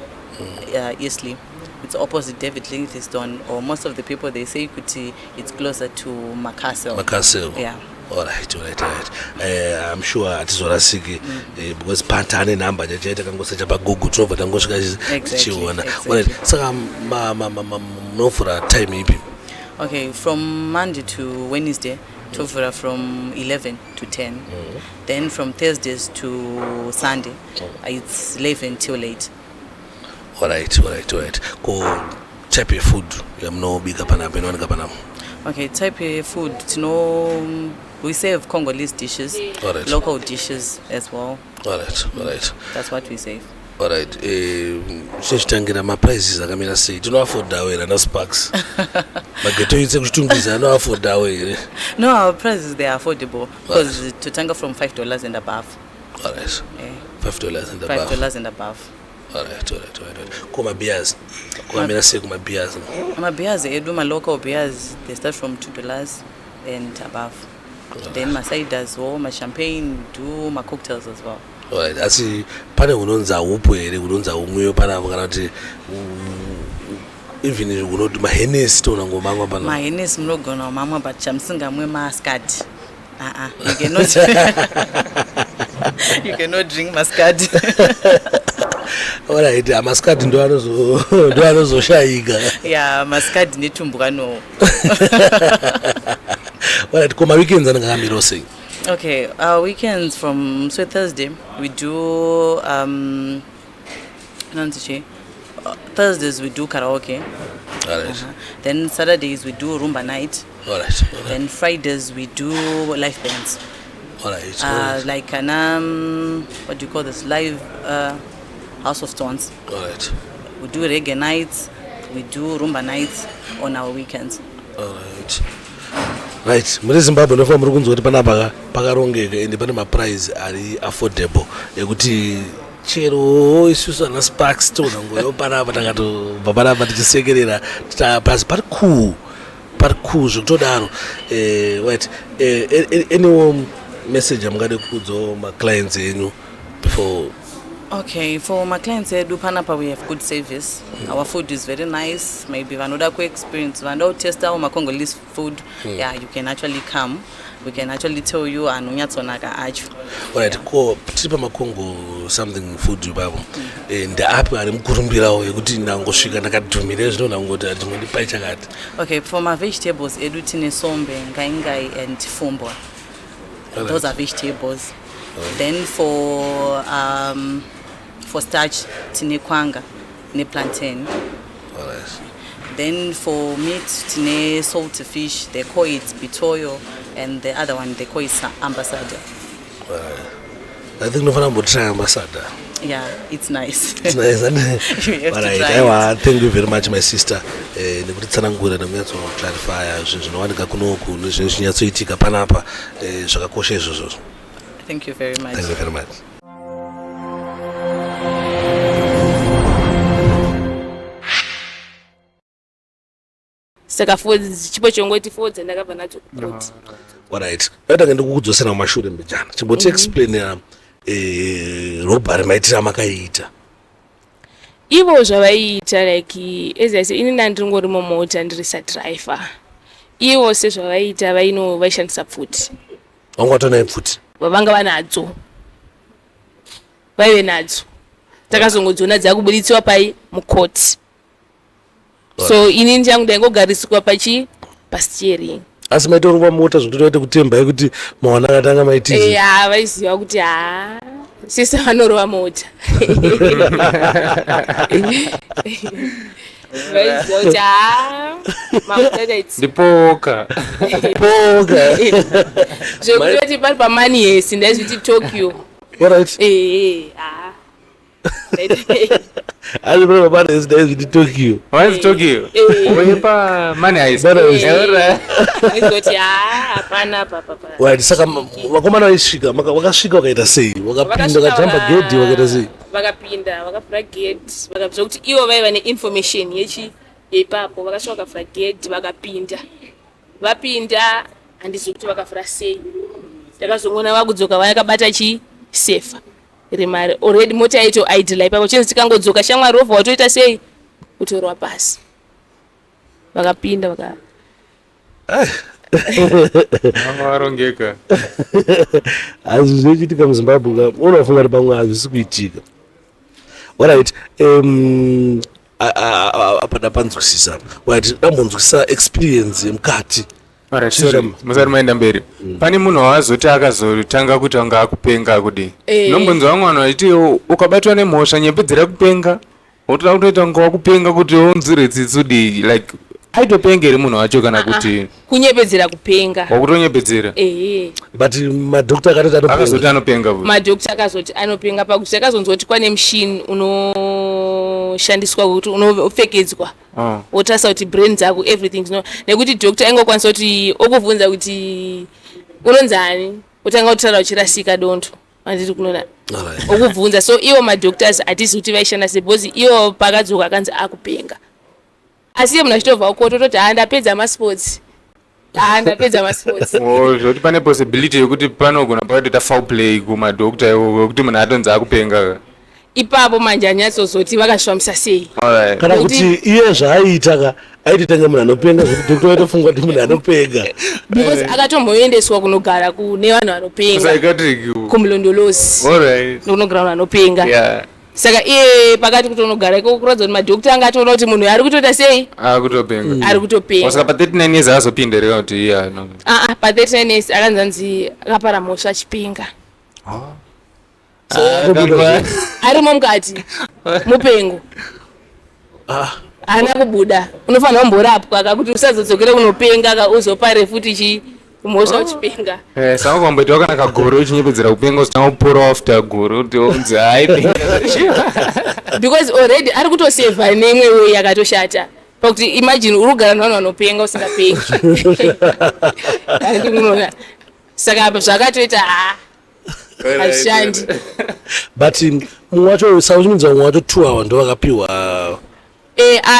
Eastlea. It's opposite David Livingstone, or most of the people they say kuti it's closer to Macastle. Macastle. Yeah. Alright, I'm sure hatizorasiki, because patane nhamba chachaita kangosecha paGoogle, tinobva tangosvika tichiona. Alright, saka munovhura time ipi? Okay, from Monday to Wednesday, tovhura from 11 to 10. Then from Thursdays to Sunday, it's 11 till late. Alright. Ko type yefood yamunobika panapa, inowanika panapa? Okay, type yefood tino We serve Congolese dishes, Alright. local dishes as well. Alright, alright. That's what we serve. Alright, chichitangira maprices akamira sei? Tinoaffordawo here ana Sparks? Maghetto youths ekuChitungwiza anoaffordawo here? No, our prices, they are affordable because totanga from $5 and above. Alright. Yeah. $5 and Five above. dollars and above. Alright. Ko mabeers kukamira sei kumabeers? Mabeers edu, ma-local beers, they start from $2 and above. Then maciders well, ma-champagne, do ma-cocktails as well. Alright, asi pane hunonzi haupo here, hunonzi haumwiwe panapa, kana kuti even hunoti maHennessy toona ngomamwa panapa? MaHennessy munogona kumamwa, but chamusingamwe maskadi. Uh-uh. You cannot drink maskadi. Alright, amaskadi ndo anozoshayika. Yeah, maskadi netumbwa, no. Alright, ko maweekends anenge akamirawo sei? Okay, our weekends, from so Thursday we do inonzi chii? Thursdays we do karaoke. Then Saturdays we do rumba night. Then Fridays we do live bands. Like an what do you call this, live House of Stones. We do reggae nights, we do rumba nights on our weekends. Alright. Right, muri Zimbabwe ndofanira muri kunzwa kuti panapa pakarongeka ende pane maprice ari affordable ekuti chero isusu ana Sparks toona panapa takatobva panapa tichisekerera pasi pari cool, pari cool zvekutodaro. Right, anywo message amungade kuudzawo maclients enyu before? Okay, for my clients edu panapa, we have good service. Our food is very nice. Maybe vanoda ku-experience, vanoda kutesta our Congolese food, yeah, you can actually come. We can actually tell you anonyatsonaka acho. Alright, ko tiri pamacongo something food ipapo, ndeapi ari mukurumbirawo ekuti ndangosvika ndakadhumire zvino ndangoti atingondipai chakati? Okay, for my vegetables edu tine sombe, ngaingai and fumbwa. Those are vegetables. Then for starch tine kwanga neplantain. Then for meat tine salty fish, they call it bitoyo, and the other one they call it ambassador. I think ndinofanira kumbotry ambassador. Yeah, it's nice. It's nice, and You have to Alright, try. Aiwa, thank you very much, my sister, nekutitsanangura nekunyatso-clarifya zvinhu zvinowanika kunoku nezvinhu zvinyatsoitika panapa. Zvakakosha izvozvo. Thank you very much. Thank you very much. Saka fodzi chipo chongoti fodza ndakabva nadzo kukoti. Alright, ndatange ndikukudzosera mumashure mbijana, chimboti explainera robbery maitiro amakaiita. Ivo zvavaiita, like as I say, ini ndandingori mumota ndiri sadriver. Ivo sezvavaiita, vaino vaishandisa pfuti. Wanga watonaye pfuti? Vavanga vanadzo, vaive nadzo. Takazongodziona dzakubuditsiwa pai mukoti. So ini changu ndaingogariswa pachi pasteering. Asi maitorova mota zvokutoita kutemba yekuti mawana akatanga maitiza? Ya, vaiziva kuti ha, sisi vanorova mota. Vaiziva kuti ha, makutoita. Ndipoka. Poka. Zvekutoti pari paMoney Heist, ndaizviti Tokyo. Ee, ha. Asi pane paMoney ndaizviti Tokyo. Wainzi Tokyo? Eh. Wepa Money Heist? Money Heist. Alright. Vaizoti ha, hapana papapa. Right, saka vakomana vaisvika, vakasvika vakaita sei? Vakapinda, vakajamba gedhi, vakaita sei? Vakapinda, vakavhura gedhi, vakabva kuti ivo vaiva neinformation yechi yeipapo. Vakasvika, vakavhura gedhi, vakapinda. Vapinda, handizivi kuti vakavhura sei. Takazongoona vakudzoka vakabata chi sefa remari. Already mota yaito idla ipapo. Chinzi tikangodzoka, shamwari, wobva watoita sei, kutorwa pasi. Vakapinda vaka Vanga varongeka. Hazvi zvinochiitika muZimbabwe ka, unofunga kuti pamwe hazvisi kuitika. Alright, apa ndapanzwisisa. Right, dambonzwisisa experience yemukati. Alright, sorry, musati maenda mberi, pane munhu wawazoti akazotanga kuti anga akupenga kudi? Nombonzwa vamwe vanhu vachiti ukabatwa nemhosva nyepedzera kupenga, wotoda kutoita kunge wakupenga kuti unzwire tsitsi udii, like Aitopenga here munhu wacho kana kuti Kunyepedzera kupenga. Wakutonyepedzera? Ehe. But madhokta akatoti anopenga. Akazoti anopenga futi. Madhokta akazoti anopenga pakuti takazonzwa kuti kwane mushini unoshandiswa kuti unopfekedzwa. Oh. Wotarisa kuti brain dzako everything no nekuti doctor aingokwanisa kuti okubvunza kuti unonzani, wotanga kutaura uchirasika dondo. Handiti kunoona okubvunza. So iwo madoctors hatizi kuti vaishanda sei because iwo pakadzoka akanzi akupenga. Asi iye munhu achitobva kukoto toti haa ndapedza masports, haa ndapedza masports. Oh, zvekuti pane possibility yekuti panogona pakatoita foul play kumadoctor iwo wekuti munhu atonzi akupenga. Ipapo manje anyatsozoti vakazvifambisa sei. Alright. Kana kuti iye zvaaiita ka aitoita kunge munhu anopenga zvekuti doctor vaitofunga kuti munhu anopenga. Because akatomboendeswa kunogara kune vanhu vanopenga. Psychiatric. Kumulondolozi. Alright. Kunogara vanhu vanopenga. Yeah. Saka iye pakati kuti unogara ikoko kuratidza kuti madhokta anga atoona kuti munhu ari kutoita sei? Ari kutopenga. Ari kutopenga. Saka pa 39 years azopinda here kana kuti iye ano? Ah, pa 39 years akanzi anzi akapara mhosva achipenga. Arimo mukati mupengo. Haana kubuda. Unofanira kumborapwa ka kuti usazodzokere kunopenga ka uzopare futi chi mhosva uchipenga. Saka ukamboitawo kana kagore uchinyepedzera kupenga uzotanga kupora after gore kuti unzi haipenga. Because already ari kutoseva neimwe way yakatoshata. Pakuti imagine uri kugara nevanhu vanopenga usingapengi. Handiti munoona. Saka apa zvakatoita ha hazvishandi. But mumwe wacho sauchimidza mumwe wacho 2 hour ndo vakapiwa.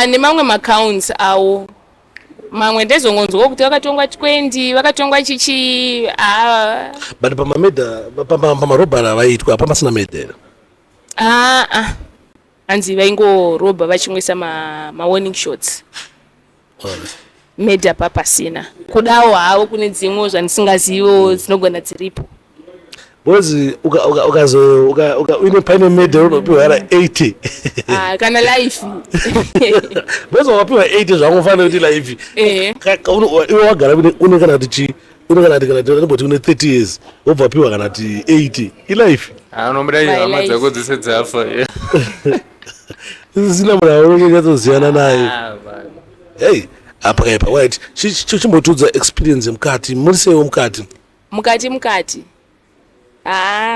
Nemamwe macounts awo. Mamwe ndezongonzwa kuti vakatongwa 20, vakatongwa chichi. But pamamedha, pamarobhari avaitwa apa pasina medha here? Hanzi vaingorobha vachimwisa ma warning shots. Medha papasina. Kudawo havo kune dzimwe zvandisingaziviwo dzinogona dziripo. Because uine paine medha unopiwa ra 80. Kana life. Because wakapiwa 80 zvakangofanira kuti life. Iwe wagara une kana kuti chi, une kana kuti kana kuti unoboti une 30 years, wobva wapiwa kana kuti 80. Ilife. Unobuda My hama life. dzako dzese dzafa. Zvisina munhu aunonyatsoziyana naye. Hey, apa kaipa. Right. Chimbotiudza experience yemukati. Muri seiwo mukati? Mukati mukati.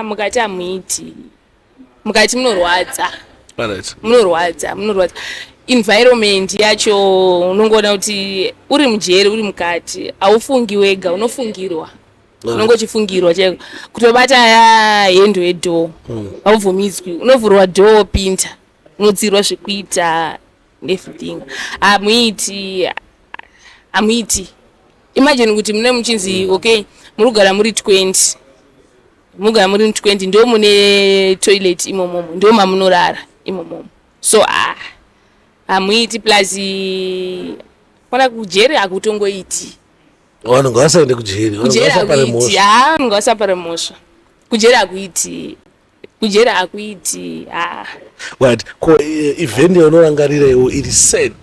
Mukati hamuiti. Mukati munorwadza. Alright. Munorwadza, munorwadza. Environment yacho unongoona kuti uri mujeri, uri mukati, haufungi wega, unofungirwa. Unongochifungirwa chaiko. Kutobata hendo yedoor. Haubvumidzwi. Unovhurwa door wopinda. Unodzirwa zvekuita everything. Hamuiti. Hamuiti. Imagine kuti mune muchinzi okay, muri kugara muri 20. Mugara muri 20 ndo mune toilet imomomo, ndo mamunorara imomomo. So hamuiti plus kona kujeri hakutongoiti. Vanhu ngavasaende kujeri, vanhu Kujeri ngavasapare hakuiti. mhosva. Vanhu ngavasapare mhosva. Kujeri hakuiti. Kujeri hakuiti. Right. Ko event yaunorangarira iwe iri sad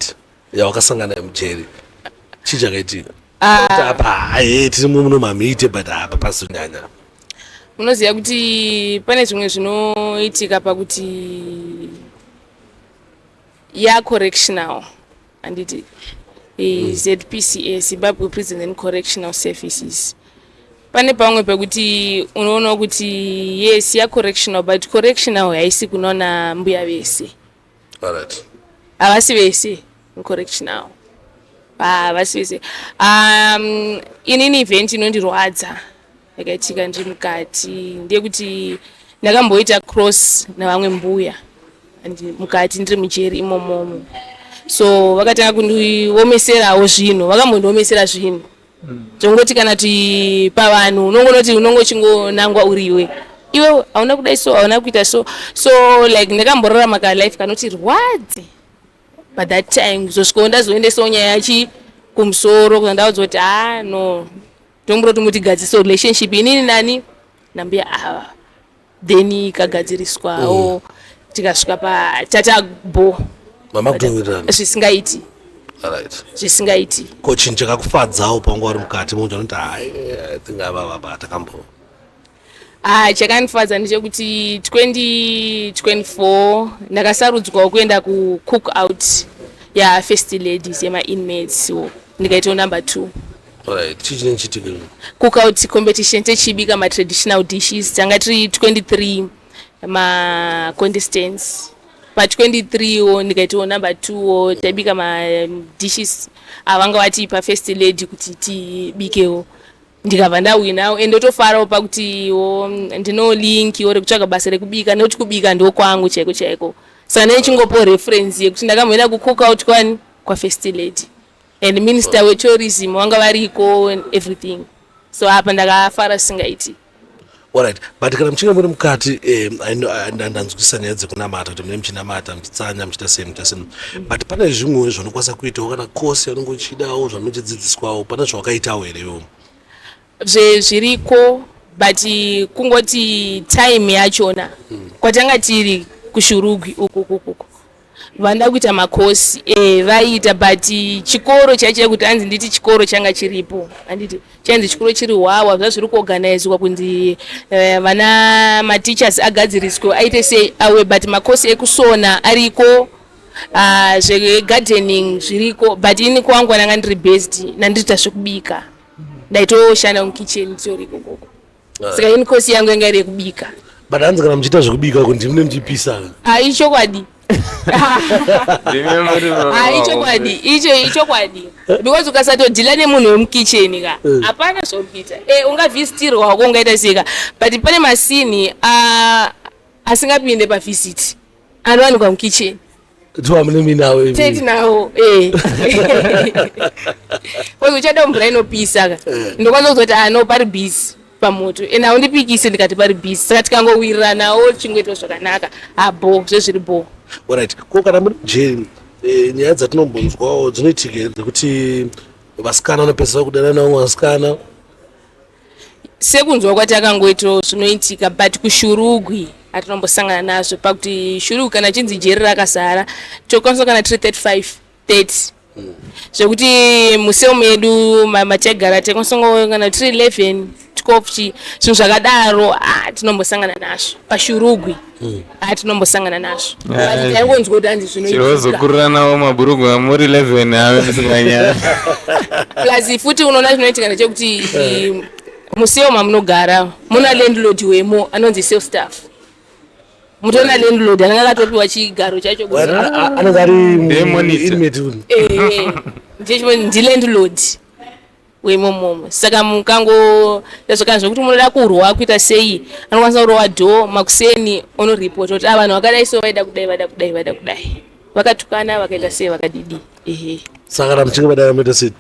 yawakasangana nayo mujeri. Chii chakaitika? Kuti apa, hayi, tiri muno mamuite, but apa pasonyanya. Munoziva kuti pane zvimwe zvinoitika pakuti ya correctional handiti ZPCA, Zimbabwe Prison and Correctional Services. Pane pamwe pekuti unoona kuti yes ya correctional, but correctional haisi kunoona mbuya vese. Alright. Havasi vese correctional. Havasi vese. Inini event inondirwadza yakaitika ndiri mukati ndeyekuti ndakamboita cross navamwe mbuya mukati ndiri mujeri imomomo. So vakatanga kundiomeserawo zvinhu, vakambondiomesera zvinhu. Zvongoti kana ti pavanhu unongonoti unongochingonangwa uriwe. Iwe hauna kudai so, hauna kuita so. So like ndakamborarama ka life kanoti rwadze. But that time kuzosvikawo ndazoendesawo nyaya yachi kumusoro kuti ndaudzwa kuti no. Tomboti mutigadzise relationship inini nani nambuya ava. Then ikagadziriswawo tikasvika pa tata bo. Mama kutowirirana. Zvisingaiti. Alright. Zvisingaiti. Ko chinhu chakakufadzawo paunga uri mukati munhu anoti hai, I think ava ava takambo. Chakandifadza ndechekuti 2024 ndakasarudzwawo kuenda ku cook out yafirst ladies yemainmates wo, ndikaitawo number 2. Alright, chii chinenge chiitika? Cookout competition, techibika matraditional dishes. Tanga tiri 23 macontestants. Pa23 wo ndikaitawo number 2 wo. Taibika madishes avanga vatipa first lady kuti tibikewo, ndikabva ndawinawo. And ndotofarawo pakutiwo ndino linkiwo rekutsvaga basa rekubika, nekuti kubika ndo kwangu chaiko chaiko. Saka ndichingopo reference yekuti ndakamboenda kucookout kwani kwafirst lady and minister wetourism vanga variko and everything. So apa ndakafara zvisingaiti. Alright, but kana muchinge muri mukati, ndanzwisisa nyaya dzekunamata, kuti mune muchinamata, muchitsanya, muchiita sei, muchiita sei, but pane zvimwewo zvaunokwanisa kuitawo, kana kosi yaunenge uchidawo, zvamunochidzidziswawo, pane zvawakaitawo here iwomo? Zviriko, but kungoti time yachona kwatanga tiri kuShurugwi ukukukuku, vanoda kuita makosi vaiita, but chikoro chaicho kuti hanzi nditi chikoro changa chiripo, handiti chainzi chikoro chiri hwawa, zva zviri kuorganizwa kunzi vana mateachers agadziriswe, aite sei awe, but makosi ekusona ariko, zvegardening zviriko. But ini kwangu ndanga ndiri based nandiriita zvekubika, ndaitoshanda mukitchen nditori ikokoko, saka ini kosi yangu yanga iri yekubika. But hanzi kana muchiita zvekubika ko ndimune muchipisa. Ichokwadi. Ichokwadi icho, ichokwadi, because ukasatodhila nemunhu wemukicheni ka, hapana zvauri kuita. Ungavhisitirwa wako, ungaita seka, but pane masini asingapinde pavisit anowanikwa mukicheni. Tiwa mune minawo. Tetinawo, because uchada mvura inopisa ka, ndokwanisa kuzoti ano pari busy pamoto and haundipikise ndikati pari busy. Saka tikangowiriranawo, chingoitawo zvakanaka, habo zvezviri bo. Alright, ko kana muri mujeri, nyaya dzatinombonzwawo dzinoitika here dzekuti vasikana vanopedzisa kudanana navamwe vasikana? Sekunzwa kwatakangoitawo zvinoitika, but kuShurugwi hatinombosangana nazvo, pakuti Shurugwi kana chinzi jeri rakazara, tokwanisa kana tiri 35 30, zvekuti museu medu mataigara taikwanisa kana tiri 11 12 chi zvinhu zvakadaro. Tinombosangana nazvo paShurugwi, tinombosangana nazvo, but taingonzwa kuti hanzi zvinoitika. Chirozokuriranawo mabhurugwa muri 11 ave musinganyara. Plus futi unoona zvinoitika ndechekuti museu mamunogara muna landlord wemo anonzi cell staff. Mutoona landlord anenge akatopiwa chigaro chacho anenge ari Ndiye monitor. Inmate uyu. Ndilandlord weimomomo. Saka mukango zvakana zvekuti munoda kurwa, kuita sei, anokwanisa kurova door makuseni, onoripota kuti vanhu vakadai so vaida kudai, vaida kudai, vaida kudai, vakatukana, vakaita sei, vakadidi, ehe. Saka kana muchinge madai maita sei,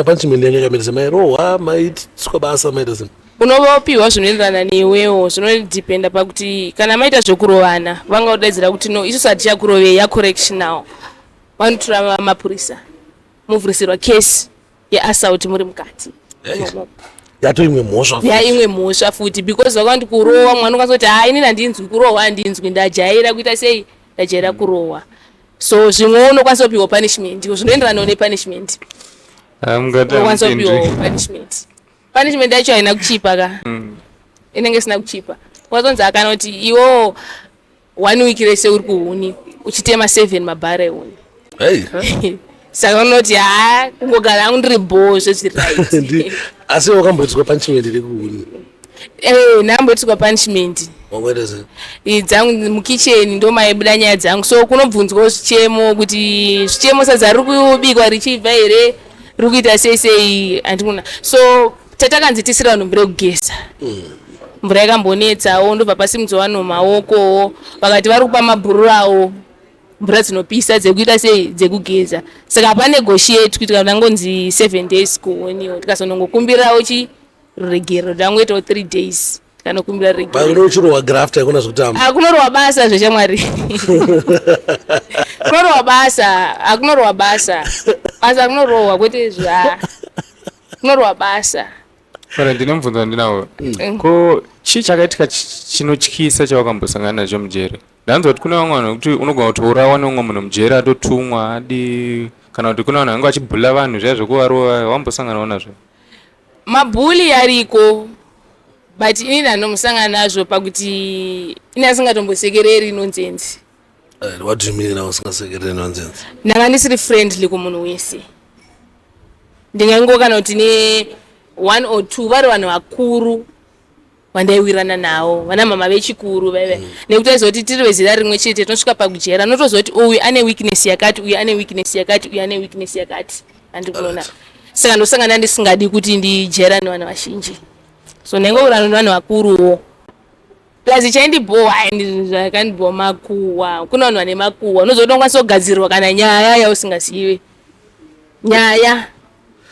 punishment yange yakaita sei? Mairohwa, maitiswa basa, maita sei? Unopiwa zvinoenderana newewo. Zvinodhipenda pakuti kana maita zvekurovana, vanga kudaidzira kuti no, isusu hatichakurovei, yacorrectional, vanotora mapurisa, muvhurisirwa kesi yeassault muri mukati. Yato imwe mhosva futi. Yaimwe mhosva futi, because vakandi kurowa mwana ukwanisa kuti ha, inini handinzwi kurohwa, handinzwi, ndajaira kuita sei, ndajaira kurohwa. So zvimwe unokwanisa kupiwa punishment, zvinoenderanawo nepunishment. Mungati Unokwanisa hamupindwi. kupiwa punishment. Punishment yacho haina kuchipa ka, inenge isina kuchipa. Wazonzi akana kuti iwewo one week rese uri kuhuni uchitema 7 mabhara ehuni. Hey. Saka unoti ha, kungogara hangu ndiri bho, zvezviri right. Asi wakamboitiswa punishment rekuhuni? Ndamboitiswa punishment. Wangoita sei? Dzangu mukicheni ndo maibuda nyaya dzangu, so kunobvunzwawo zvichemo, kuti zvichemo sadza riri kubikwa richibva here, riri kuita sei sei, handikuna. So tatakanzi tisiri vanhu mvura yekugeza, mvura yakambonetsawo, ndobva pasimudzwa vanhu maokowo, vakati vari kupa mabhururawo mvura dzinopisa dzekuita sei, dzekugeza. Saka hapanegotiate kuti kana ngonzi 7 days kuoniwo, tikazonongokumbirawo chi ruregerero, tangoitawo 3 days, tikanokumbira ruregerero. Uno uchirohwa graft, haikona zvekutamba. Hakunorohwa basa zveshamwari, kunorohwa basa, hakunorohwa basa, basa kunorohwa, kwete zva kunorohwa basa. Ora, ndine mubvunzo wandinawo. Ko chii chakaitika chinotyisa chawakambosangana nacho mujere? Ndanzwa kuti kune vamwe vanhu vekuti unogona kutourawa neumwe munhu mujere, atotumwa adi, kana kuti kune vanhu vanenge vachibhula vanhu zviya zvekuvarova. Wambosanganawo nazvo? Mabhuli ariko, but inini handomusangana nazvo, pakuti ini asingatombosekereri nonsense. What do you mean usingasekerere nevanzenza? Ndanga ndisiri friendly kumunhu wese. Ndingango kana kuti ne one or two vari vanhu vakuru vandaiwirana navo, vana mama vechikuru vaive, nekuti aizoti tiri vezera rimwe chete, tinosvika pakujera notozoti uyu ane weakness yakati, uyu ane weakness yakati, uyu ane weakness yakati, handikuona. Saka ndosangana ndisingadi kuti ndijera nevanhu vazhinji, so ndaingowirirana nevanhu vakuruwo. Plus chaindibhowa zvakandibhowa makuhwa. Kuna vanhu vane makuhwa, unozoda unokwanisa kugadzirirwa kana nyaya yausingazivi nyaya.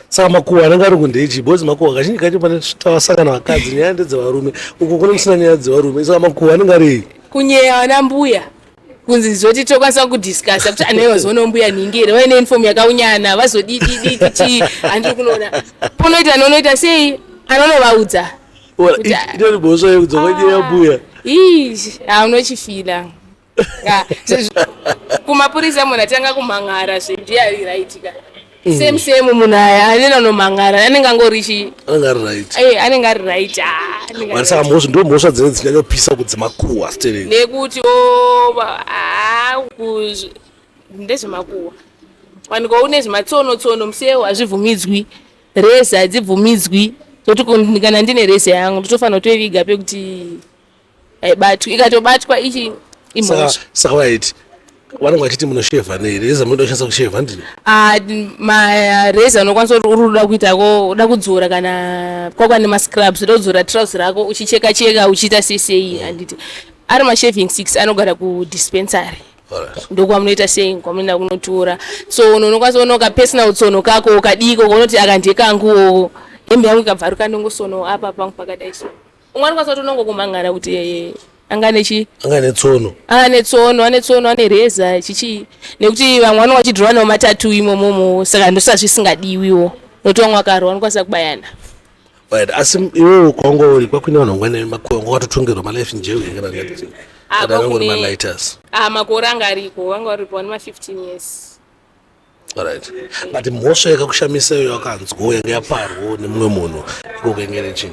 Saka makuhwa anenge ari kundechi? Because makuhwa kazhinji kacho pane tavasangana vakadzi, nyaya ndedzevarume, uko kune musina nyaya dzevarume. Saka makuhwa anenge ari? Kunyeya vana mbuya, kunzi zoti tokwanisa kudiscussa kuti anai vazoona mbuya nhingi here, vaine uniform yakaunyana, vazodididi tichi handiri kunoona ponoita nonoita sei, anonovaudza. Itori mhosva yekudzoka nyeya mbuya? Ii, haunochifila kumapurisa munhu atanga kumhan'ara zvendiya raitika, same same, munhu aya anenge anomhan'ara anenge angori chi Anenge ari right. Anenge ari right. Ah, anenge ari. Saka mhosva, ndo mhosva dzinenge dzichinyanyopisa kudzemakuhwa stereki? Nekuti o ndezvemakuhwa, wanikwa une zvimatsono tsono museu hazvibvumidzwi, reza hadzibvumidzwi, zoti kana ndine reza yangu ndotofanira kutoiviga pekuti haibatwi, ikatobatwa ichi imhosva. Saka vaiti vanenge vachiti munoshevha nei? Reza munoda kushandisa kushevha, ndini? Ah, mareza unokwanisa kuti uri uda kuitako, uda kudzora kana kwakwa nemascrubs, uda kudzora trouser rako uchicheka cheka uchiita sei sei, handiti ari mashaving sticks anogara kudispensary. Ndokwamunoita sei, kwamunoenda kunotora. So unokwanisa kuona kapersonal tsono kako kadiko unoti aka ndekanguwo, hembe yangu ikabvaruka ndongosonawo apa pangu pakadai. So umwe anokwanisa kuti unongokumhangara kuti anga nechi Anga netsono. Ane tsono, ane tsono, ane reza, chichi, nekuti vamwe vanonga vachidhirova nawo matatu imomomo, saka ndosaka zvisingadiwiwo, nokuti vamwe vakarwa vanokwanisa kubayana. Right, asi iwewe kwanga uri kwakuine vanhu vangwane makuhwa, wanga watotongerwa malife in jail kana ngati Ah, kana angori malighters? Ah, makore anga ariko, vanga varipo vane ma15 years. Alright, but mhosva yakakushamisa iyo yakanzwawo yanga yaparwo nemumwe munhu ikoko yange iri chii?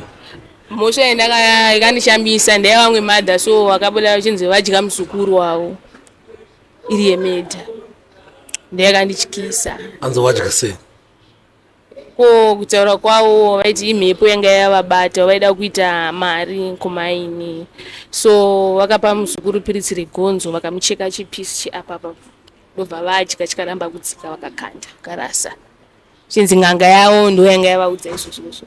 Mhosva yakandishamisa ndeyavamwe mother, so vakabuda vachinzi vadya muzukuru wavo, iri yemurder, ndeyakandityisa. Anzi wadya sei? Ko kutaura kwavo vaiti imhepo yanga yavabata, vaida kuita mari kumaini, so vakapa muzukuru piritsi regonzo, vakamucheka chipisi chiapapa, ndobva vadya, chikaramba kudzika, vakakanda, vakarasa, chinzi n'anga yavo ndo yanga yavaudza izvozvozvo.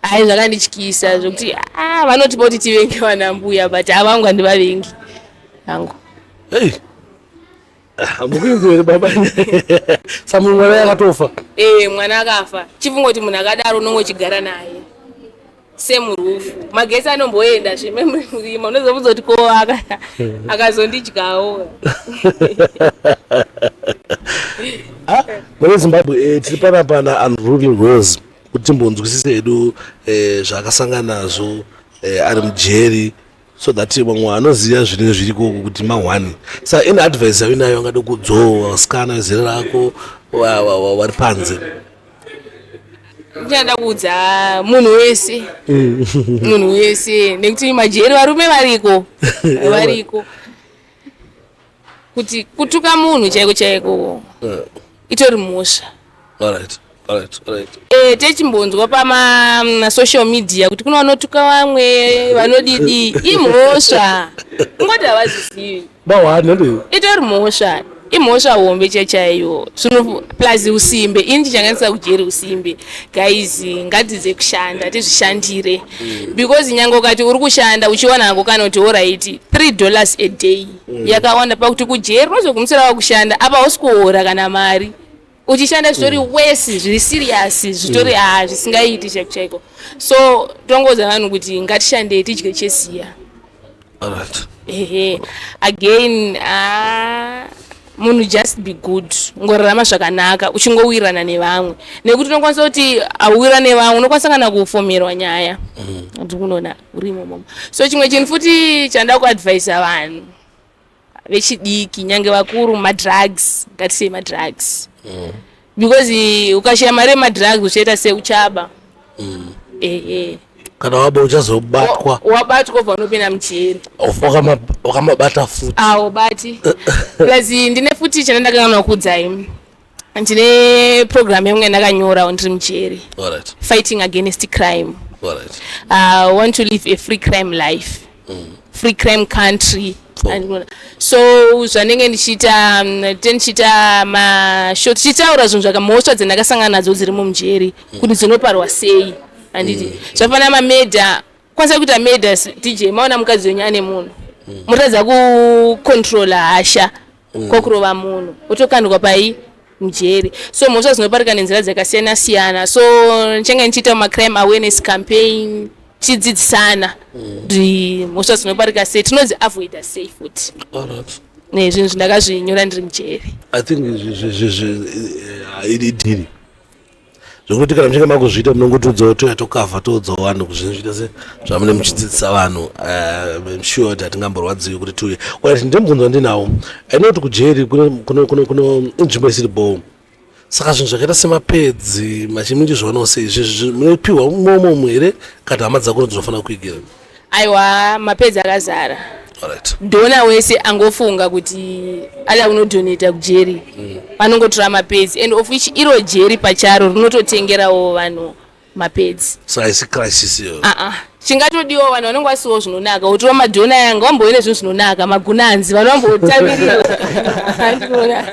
Hai, zvakandityisa zvokuti a vanotipa kuti tivenge vana mbuya, but havangu handivavengi hangu. Hey, mukuinzwa here baba? Sa mwana yakatofa? Ee, mwana akafa. Chifunga kuti munhu akadaro unongochigara naye semurufu, magetsi anomboenda zvememurima, unozobvunza kuti ko akazondidyawo. Ah, mune Zimbabwe, tiri panapa naUnruly Rose kuti timbonzwisise hedu zvaakasangana nazvo ari mujeri, so that vamwe vanoziva zvinenge zviri ikoko kuti ma1. Saka any advice yauinayo angade kudzowa vasikana vezera rako vari panze? Ndichada kuudza munhu wese, munhu wese, nekuti majeri varume variko, variko, kuti kutuka munhu chaiko chaiko itori mhosva. Alright. Techimbonzwa pamasocial media kuti kuna vanotuka vamwe vanodidi, imhosva, ungoti havazvizivi. Ma1 ende. Itori mhosva, imhosva hombe chaichaiyo. Zvino plus usimbe, ini chichanganisa kujeri usimbe. Guys, ngadzidze kushanda, tizvishandire, because nyange ukati uri kushanda uchiwana hako kana kuti alright $3 a day yakawanda pakuti kujeri unozogumisira wakushanda apa hausi kuhora kana mari, uchishanda zvitori wesi, zviri serious, zvitori a zvisingaiti chaiko chaiko. So tongoudza vanhu kuti ngatishandei tidye cheziya. Ehe, again, ah, munhu just be good, ngorarama zvakanaka uchingowirirana nevamwe, nekuti unokwanisa kuti auwirira nevamwe unokwanisa kana kufomerwa nyaya, ndikunoona uri imomomo. So chimwe chinhu futi chandoda kuadvisa vanhu vechidiki nyange vakuru, madrugs, ngatisei madrugs, because ukashaya mari yemadrugs uchaita seuchaba. Ehe. Kana waba uchazobatwa. Wabatwa ubva unopinda mujeri. Wakamabata futi. Aubati. Plus ndine futi chandakanganwa kuudzai. Ndine program yangu yandakanyora ndiri mujeri. Alright. Fighting against crime. Alright. I want to live a free crime life. Free crime country. Cool. And so zvanenge ndichiita tendichiita masho tichitaura zvinhu zvakamhosva dzandakasangana nadzo dziri mumujeri kuti dzinoparwa sei handiti zvafanana mamedha kwanisa kuita murder DJ maona mukadzi wenyu ane munhu motadza kucontrola hasha kwakurova munhu otokandwa pai mujeri. So mhosva dzinoparika nenzira dzakasiyana siyana. So ndichange ndichiita macrime awareness campaign tichidzidzisana kuti mhosva dzinoparika sei, tinodzi avoida sei futi. Alright. Nezvinhu zvindakazvinyora ndiri mujeri. I think idhiri zvekuti kana muchinge makuzviita munongotiudzawo toya tokavha toudzawo vanhu kuti zvinhu zviita se zvamune muchidzidzisa vanhu. I'm sure kuti hatingamborwadziwi kuti tiuye. Alright, ndemubvunzo wandinawo. I know kuti kujeri kuno inzvimbo isiri bho, saka zvinhu zvakaita semapads machimuchizvionawo sei? Zvinhu munopiwa momomo here kana hama dzako dzinofanira kuigira? Aiwa, mapads akazara. Donor wese angofunga kuti ada kunodonata kujeri vanongotora mapads, and of which iro jeri pacharo rinototengerawo vanhu mapads. So haisi crisis iyoyo? Aa, chingatodiwa vanhu vanonge vasiwo zvinonaka kutora madonor yanga vambove nezvinhu zvinonaka, magunanzi vanhu vambotamirira, andinoona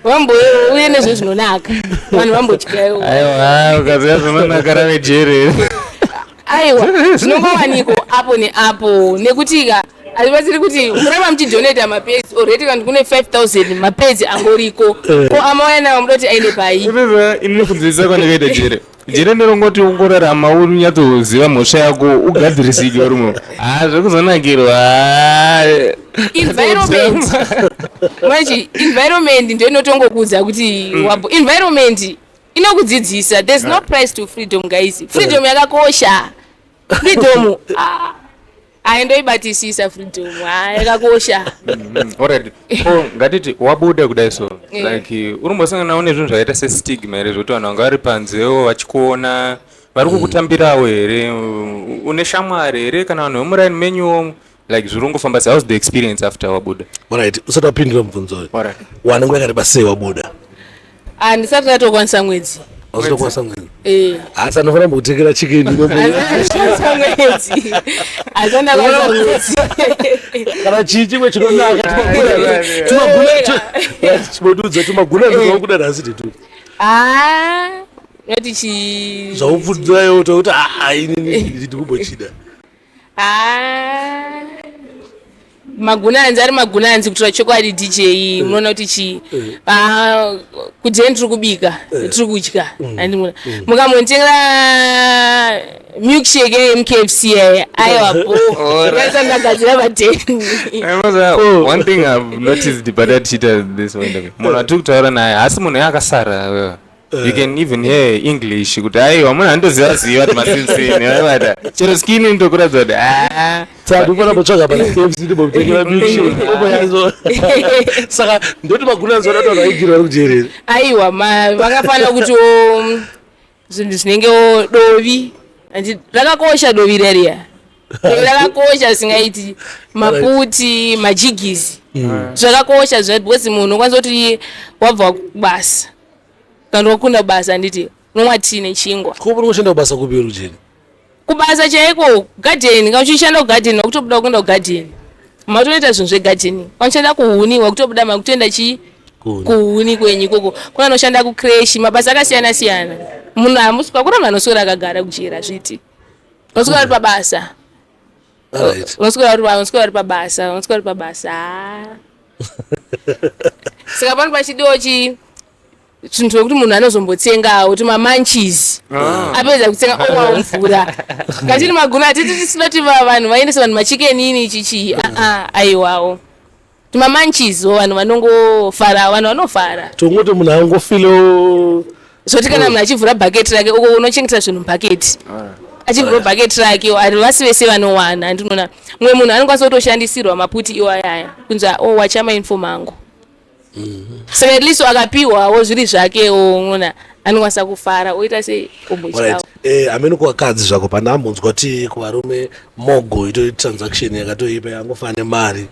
vambouye nezvinhu zvinonaka, vanhu vambotyawo. Aiwa, ukaziva zvinonaka rave jeri. Aiwa, zvinongowanikwa apo neapo nekuti ka hazvibatsiri kuti muramba muchidonata mapads already kana kune 5000 mapads angoriko, ko amauya nawo muda kuti aende pai? Ini kunzwisisa kwandakaita jere, jere nderongoti ungorarama unyatsoziva mhosva yako ugadzirisike urimo. Ha, zvekuzonakirwa. Environment manje, environment ndio inotongokuudza kuti wabo environment inokudzidzisa. There's no price to freedom, guys. Freedom yakakosha, freedom, ah, ayi, ndoibatisisa freedom. Ah, yakakosha. Alright, ko ngatiti wabuda kudai so like urimbosanganawo nezvinhu zvakaita sestigma here, zvokuti vanhu vanga vari panzewo vachikuona vari kukutambirawo here? Une shamwari here kana vanhu vemuraini menyuwo? Like zviri kungofamba sei? How's the experience after wabuda? Alright, usati wapindura mubvunzo uyu, wane nguva yakareba sei wabuda? Ah, ndisati ndatokwanisa mwedzi. Ausitokwanisa mwedzi? Eh. Asi anofanira mbokutengera chicken. Handisati mwedzi, handisati ndakwanisa mwedzi. Kana chii chimwe chinonaka, chimodudza tumaguna ndinokuda nhasi tetu. Ah, noti chi Zvaupfudzirayo tokuti aa, inini ndikumbochida. Ah, magunanzi ari magunanzi kutora chokwadi DJ, munoona kuti chi ah, kudheni tiri kubika, tiri kudya, handimuna mukamonditengera milkshake yemuKFC yaya, aiwa bo, kaisa ndagadzira padheni. One thing I've noticed patatichiita this interview, munhu atiri kutaura naye haasi munhu akasara. You can even hear English kuti aiwa, munhu anotoziva ziva kuti masinsini aibata chero skin inotokuratidza kuti ah. Saka ndikufanira kutsvaga pana KFC ndimbokutengera milkshake oboyazo. Saka ndoti magunanzi vanoti vanhu vaigirwa vari kujereri? Aiwa, vakafanira kutiwo zvinhu zvinengewo dovi. Rakakosha dovi reriya, dovi rakakosha zvisingaiti, maputi, majigisi zvakakosha zva, because munhu unokwanisa kuti wabva kubasa kana wakunda basa, handiti unomwa tii nechingwa. Ko uri kushanda kubasa kupi uri kujeri? Kubasa chaiko, gadheni. Kana uchishanda kugadheni, wakutobuda kuenda kugadheni, matonoita zvinhu zvegadheni. Kana uchishanda kuhuni, wakutobuda makutoenda chii, kuhuni kwenyu ikoko. Kuna anoshanda kucreche, mabasa akasiyana siyana. Munhu hamusi kwakuna munhu anoswera akagara kujera zviti unoswera uri pabasa. Unoswera uri pabasa, unoswera uri pabasa. Ah. Saka pano pachidiwo chi zvinhu zvekuti munhu anozombotsengawo kuti mamunchies, apedza kutsenga omwawo mvura. Katiri maguna hatiti tisinoti vanhu vaendese vanhu maChicken Inn chichii, aa, aiwawo timamunchies vanhu vanongofara, vanhu vanofara. Tongoti munhu angofilo. Zvoti kana munhu achivhura bhaketi rake uko unochengeta zvinhu mubhaketi, achivhura bhaketi rake, ari vasi vese vanowana. Andinoona mumwe munhu anokwanisa kutoshandisirwa maputi iwayaya kunzi o wacha mauniform angu. Saka at least akapiwawo zviri zvakewo, unoona anokwanisa kufara oita sei, ombotyawo. Hamene kuvakadzi zvako pandambonzwa kuti kuvarume mogo itori transaction yakatoipa yangofana nemari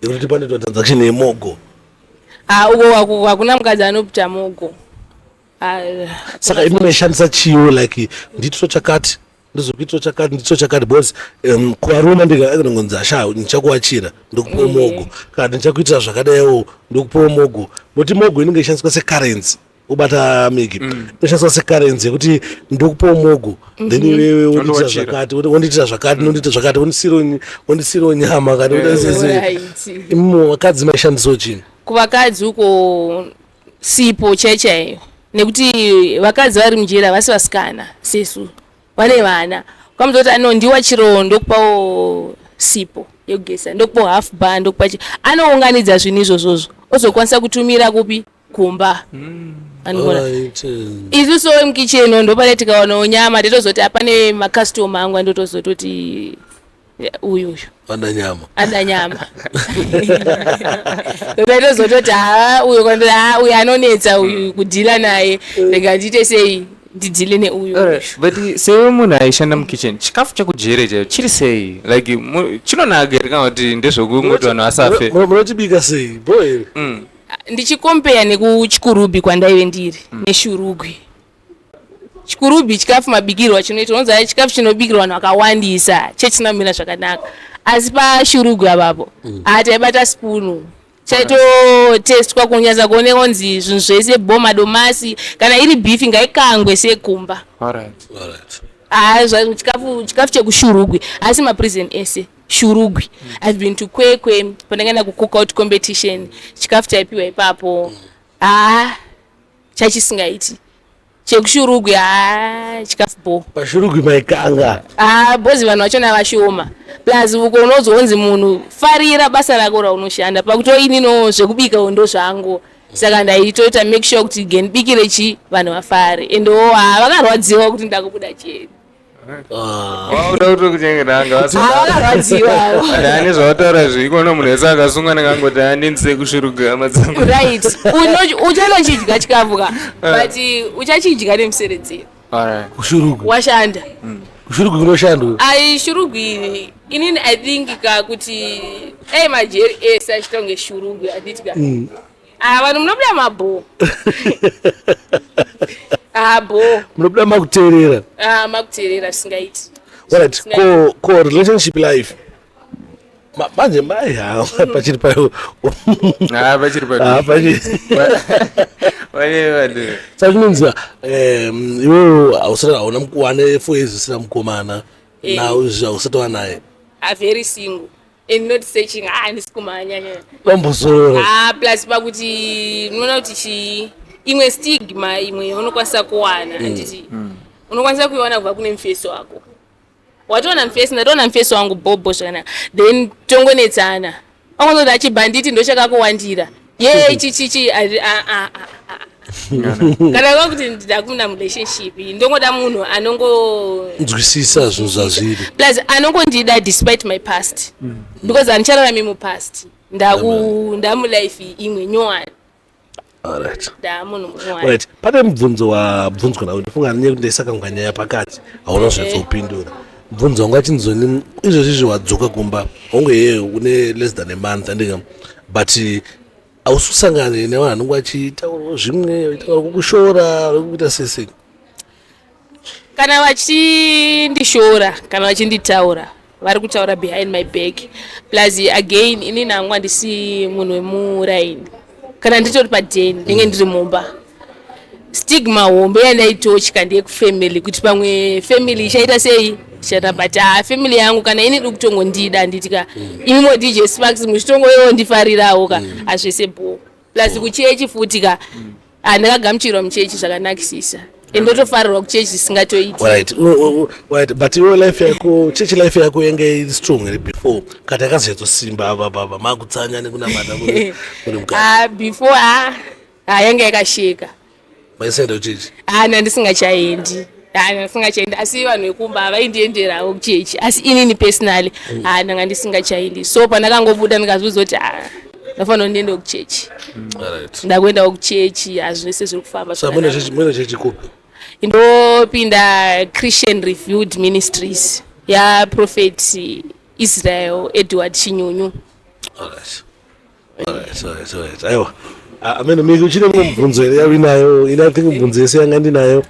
yekuti panoitwa transaction yemogo. Ah, uko hakuna mukadzi anoputa mogo. Ah, Saka imi maishandisa chiwo like nditiro chakati, ndizokuitiro chakati, nditiro chakati, because kuvarume ndingonzi asha ndichakuwachira ndokupawo mogo, kana ndichakuitira zvakadaiwo ndokupawo mogo. Nokuti mogo inenge ichishandiswa securrency, ubata migi, inoshandiswa securrency yekuti ndokupawo mogo, then iwewe wondiitira Wondiwachira. zvakati, wondiitira zvakati, nondiitira zvakati, wondisiro nyama kana yeah. Right. Imo vakadzi maishandisawo chini? Kuvakadzi uko sipo chai chaiyo, nekuti vakadzi vari mujeri havasi vasikana sesu, vane vana. Ukamudza kuti ano ndiwachiro, ndokupawo sipo yekugeza, ndokupawo half bar, ndokupa chi, anounganidza zvinhu izvozvozvo ozokwanisa kutumira kupi? Kumba. Anogona. Isusu wemukicheni ndopane tikawanawo nyama totozoti apane makastoma angu, andotozototi uyu uyu Vada nyama. Ada nyama. Ndotaitozototi ha, uyu kandoti ha, uyu anonetsa uyu kudhila naye, rega ndiite sei, ndidhile neuyu. Alright, but sewe munhu aishanda mukitchen, chikafu chekujere chaicho chiri sei? Like chinonaka here kana kuti ndezvekungoti vanhu vasafe? Munotibika sei bo here? Ndichikompeya nekuChikurubi kwandaive ndiri neShurugwi, Chikurubi chikafu mabikirwa chinoitwa unonzi chikafu chinobikirwa vanhu vakawandisa chechinamira zvakanaka, asi paShurugwi apapo taibata spunu chaitotestwa kunyatsa kuoneka kunzi zvinhu zvese bo, madomasi kana iri beef ngaikangwe sekumba. Alright. Ah, chikafu chekuShurugwi, asi maprison ese Shurugwi. I've been to Kwekwe pandakaenda kucookout competition, chikafu chaipiwa ipapo haa chachisingaiti chekuShurugwi. Haa, chikafu bo. PaShurugwi maikanga. Ah, bozi vanhu vachona vashoma, plus uko unozonzi munhu farira basa rako raunoshanda, pakuti inino zvekubika ndo zvangu, saka ndaitoita make sure kuti gendibikire chi vanhu vafare, endewo ha vakarwadziwa kuti ndakubuda cheni. Wauda kuti kuchengeta Ha, vakarwadziwa. Ane zvawataura zvirikona, munhu wese akasungwa ndingangoti andindise kuShurugwi hama dzangu. Right, uchanochidya chikafu ka, but uchachidya nemuseredzero. Alright. KuShurugwi. Washanda. KuShurugwi kunoshandwa. Ai, Shurugwi inini I think ka kuti ei majeri ese achiita kunge Shurugwi, handiti ka? Ah, vanhu munobuda mabho, ah, bo. Munobuda makuteerera. Ah, makuteerera zvisingaiti. Alright, ko relationship life manje mai ha pachiri payo? Ah, pachiri pa Ah, pachiri. Vane vanhu. Saka chinonzi iwewo hausati, hauna wane 4 years usina mukomana. Now izvi hausati wanaye? Ah, very single and not searching. Ah, handisi kumhanya nyanya. Vambozorora. Ah, plus pakuti unoona kuti chi imwe stigma imwe yaunokwanisa kuwana, handiti unokwanisa kuiwana kubva kune mufesi wako. Watoona mufesi, ndatoona mufesi wangu bhobho zvakanaka, then tongonetsana, akwanza kuti achibhanditi ndochakakuwandira ye chichichi. Kana kwakuti ndakuna relationship, ndongoda munhu anongo Nzwisisa zvinhu zvazviri. Plus anongondida despite my past, because handichararami mupast, ndamulife imwe nyowani. Alright. Ndamunhu munyowani. Alright, pane mubvunzo wabvunzwa nawe, ndifunga nekuti ndaisakangwa nyaya pakati, hauna zvatsopindura mubvunzo wangu. Achinzoni izvezvi izvi wadzoka kumba, hongu yeye une less than a month, andika, but hausi kusangana nevanhu vanenge vachitaurawo zvimwe, vachitaura kukushora, vekuita sese? Kana vachindishora kana vachinditaura, vari kutaura behind my back. Plus again, inini hangu handisi munhu wemuraini, kana nditori padeni ndinge ndiri mumba. Stigma hombe yandaitotya ndeyekufamily, kuti pamwe family ichaita sei, ichaita, but ha, family yangu kana ini iri kutongondida, handiti ka? Imimo DJ Sparks muchitongoiwo ndifarirawo ka, hazvese bo. Plus kuchechi futi ka, handakagamuchirwa muchechi zvakanakisisa, endotofarirwa kuchechi zvisingatoiti. Right, but iwe life yako, church life yako yange iri strong here before, kati yakazonyatsosimba baba makutsanya nekunamata kuri mukati? Ah, before, ah, ah, yanga yakasheka. Maisaenda kuchechi? Ah, nandisingachaendi. Ah, ndandisingachaendi, asi vanhu vekumba vaindienderawo kuchechi, asi inini personally, ah, ndanga ndisingachaendi. So pandakangobuda ndikazviudza kuti ah, ndafanira kundiendawo kuchechi. Ndakuendawo kuchechi, hazvese zviri kufamba Sa mune zvakanaka. chechi, mune chechi kupi? Ndo Ndopinda Christian Reviewed Ministries yaProphet Israel Edward Chinyunyu. Alright. Alright, alright, alright. Aiwa. Ah, Amene Miki uchine mumwe mubvunzo here yauinayo? Ini I think mibvunzo yese yanga ndinayo.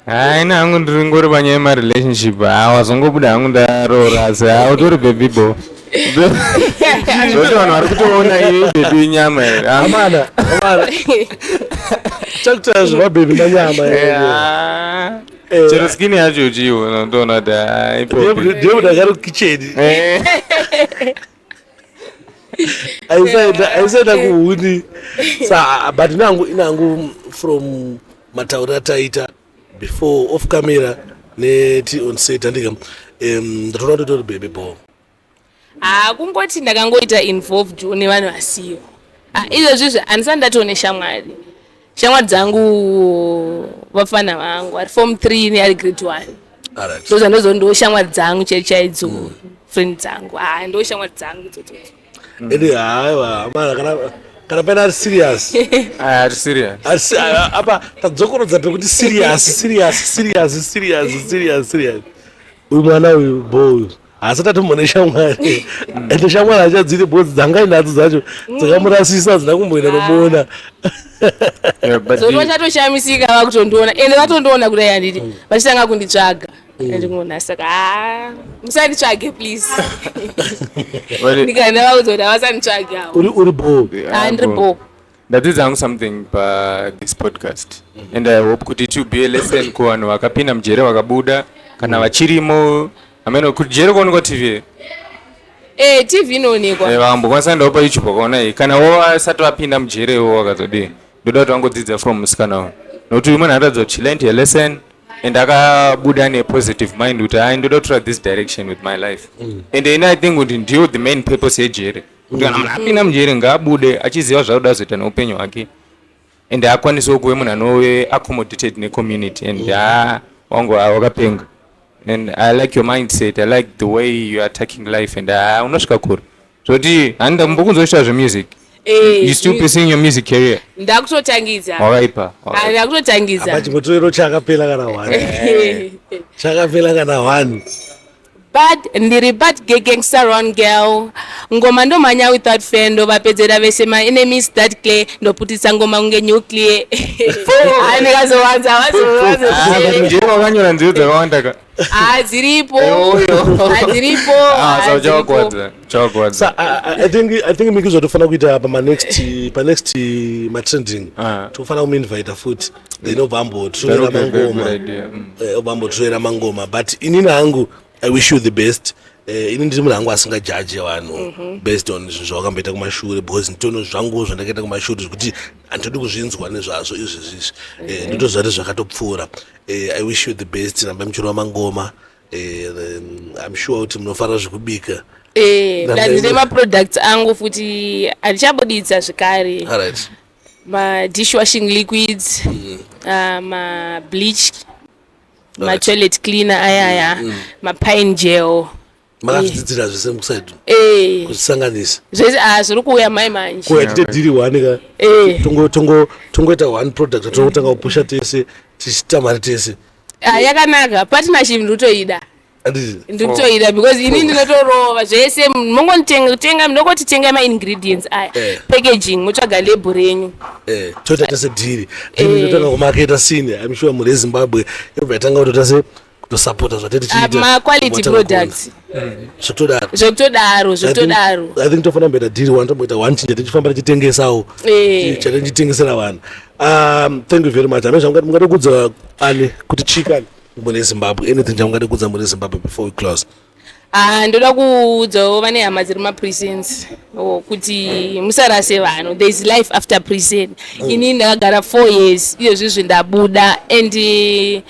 Hai, ini hangu ndiri ngori panyaya yemarelationship. Ha, wazongobuda hangu ndaroora, asi ha, utori baby bo. Zvoti vanhu vari kutoona iwe baby nyama here. Ah, Amana, amana. Chakutaura zvemabhebhi manyama. Eh, ah. Chero skin yacho uchiiona unotoona kuti ah, ipopi. Ndiye munhu akari kukicheni. Aisaenda kuhuni. Sa but inangu inangu from matauriro ataita before off camera neti on set andika ndatoona kuti utori baby boy. Ha, kungoti ndakangoita involved nevanhu vasivo. Ah, izvozvizvi handisati ndatoone shamwari. Shamwari dzangu vafana vangu ari form 3 neari grade 1. Alright. Ndozvandozo ndo shamwari dzangu chaidzo chaidzo, friend dzangu. Ah, ndo shamwari dzangu idzodzo. Ende haiwa amana, kana paine ari serious. Ah, ari serious. Asi apa tadzokorodza pekuti serious, serious, serious, serious, serious, serious. Uyu mwana uyu bo uyu haasati atombone shamwari, ende shamwari hachadziri because dzanga inadzo dzacho dzakamurasisa, hadzina kumboenda nomuona. Yeah, but Zoti vachatoshamisika vakutondiona, ende vatondiona kudai, handiti vachitanga kunditsvaga. Ndingona saka, ah, musanditsvage please. Ndikaenda vakuti havasanditsvage avo. Uri bo. Ah, ndiri bo. Ndadzidza hangu something pa this podcast and I hope kuti it will be a lesson kuvanhu vakapinda mujere, vakabuda, kana vachirimo. Ameno kuti jere kuonekwa TV? Eh, TV inoonekwa. Eh, vakambokwanisa endawo paYouTube vakaona iyi. Kana wo vasati vapinda mujere iwo wakazodii, ndoda kuti vangodzidza from musikana uyu, nokuti uyu munhu akaratidza kuti she learned her lesson and akabuda nepositive mind kuti hai, ndoda kutora this direction with my life. And ini I think kuti ndiyo the main purpose yejere, kuti kana munhu apinda mujere ngaabude achiziva zvaanoda kuzoita neupenyu hwake and akwanisewo kuve munhu anove accommodated necommunity. And ha, wangu, ha, wakapenga and I like your mindset. I like the way you are attacking life and ha, unosvika kure. Zvoti handi ndambokunzwa zvemusic. Eh, You still pursuing your music career? Ndakutotangidza. Wakaipa. Ah, ndakutotangidza. Apa chimbotorero chakapela kana one, chakapela kana one. Bad, ndiri bad gangster run girl. Ngoma ndomhanya without fear, ndovapedzera vese my enemies that clear. Ndoputitsa ngoma kunge nuclear. Ah, ndikazowanza Ah, but mujere wakanyora nziyo dzakawanda ka. Ah, dziripo. Oyo. Ah, dziripo. Ah, Ah, so dziripo. chawakwadza, chawakwadza. Sa I think Miki, zvatofanira kuita pamanext, panext matrending, tofanira kumuinvita futi, then obva amboturera That would be a very mangoma. good idea. Obva amboturera mangoma. But inini hangu I wish you the best. Ini ndiri munhu hangu asingajaji vanhu based on zvinhu zvavakamboita kumashure, because nditono zvangu zvandakaita kumashure zvekuti handitodi kuzvinzwa nezvazvo izvezvizvi. Ndotoziva kuti zvakatopfuura. I wish you the best. Rambai muchirova mangoma. I'm sure kuti munofarira zvekubika. Eh, ndine maproducts angu futi handichabuditsa zvekare. Ma-dishwashing liquids, ma-bleach, ma-toilet cleaner ayaya, mapine gel. Makazvidzidzira zvese mukuside? Eh. Kuzvisanganisa? Zvese, ah, zviri kuuya mai manje. Kuya tite deal one ka. Tongoita one product, tongotanga kupusha tese, tichiita mari tese. Ah, yakanaka partnership, ndikutoida. Handiti? Ndikutoida because ini ndinotorova zvese. Mongotenga tenga, ndongoti tengai maingredients aya, packaging motsvaga label renyu. Toita tese deal. Ndotanga kumaketa sini. I'm sure muri Zimbabwe yobva yatanga kutoita se kutosapota zvatete Ah, tichiita. Ma-quality products. Zvekutodaro. Zvekutodaro, zvekutodaro. I think tofanira kumboita deal one, tomboita one chinja tichifamba tichitengesawo. Chate tichitengesera vanhu. Thank you very much. Ame zvamungati mungade kudza ani kuti chikani mune Zimbabwe, anything chamungade kudza mune Zimbabwe before we close? Ah, ndoda kuudzawo vane hama dziri maprisons, oh, kuti musarase vanhu. There is life after prison. Ini ndakagara 4 years, izvozvizvi ndabuda. And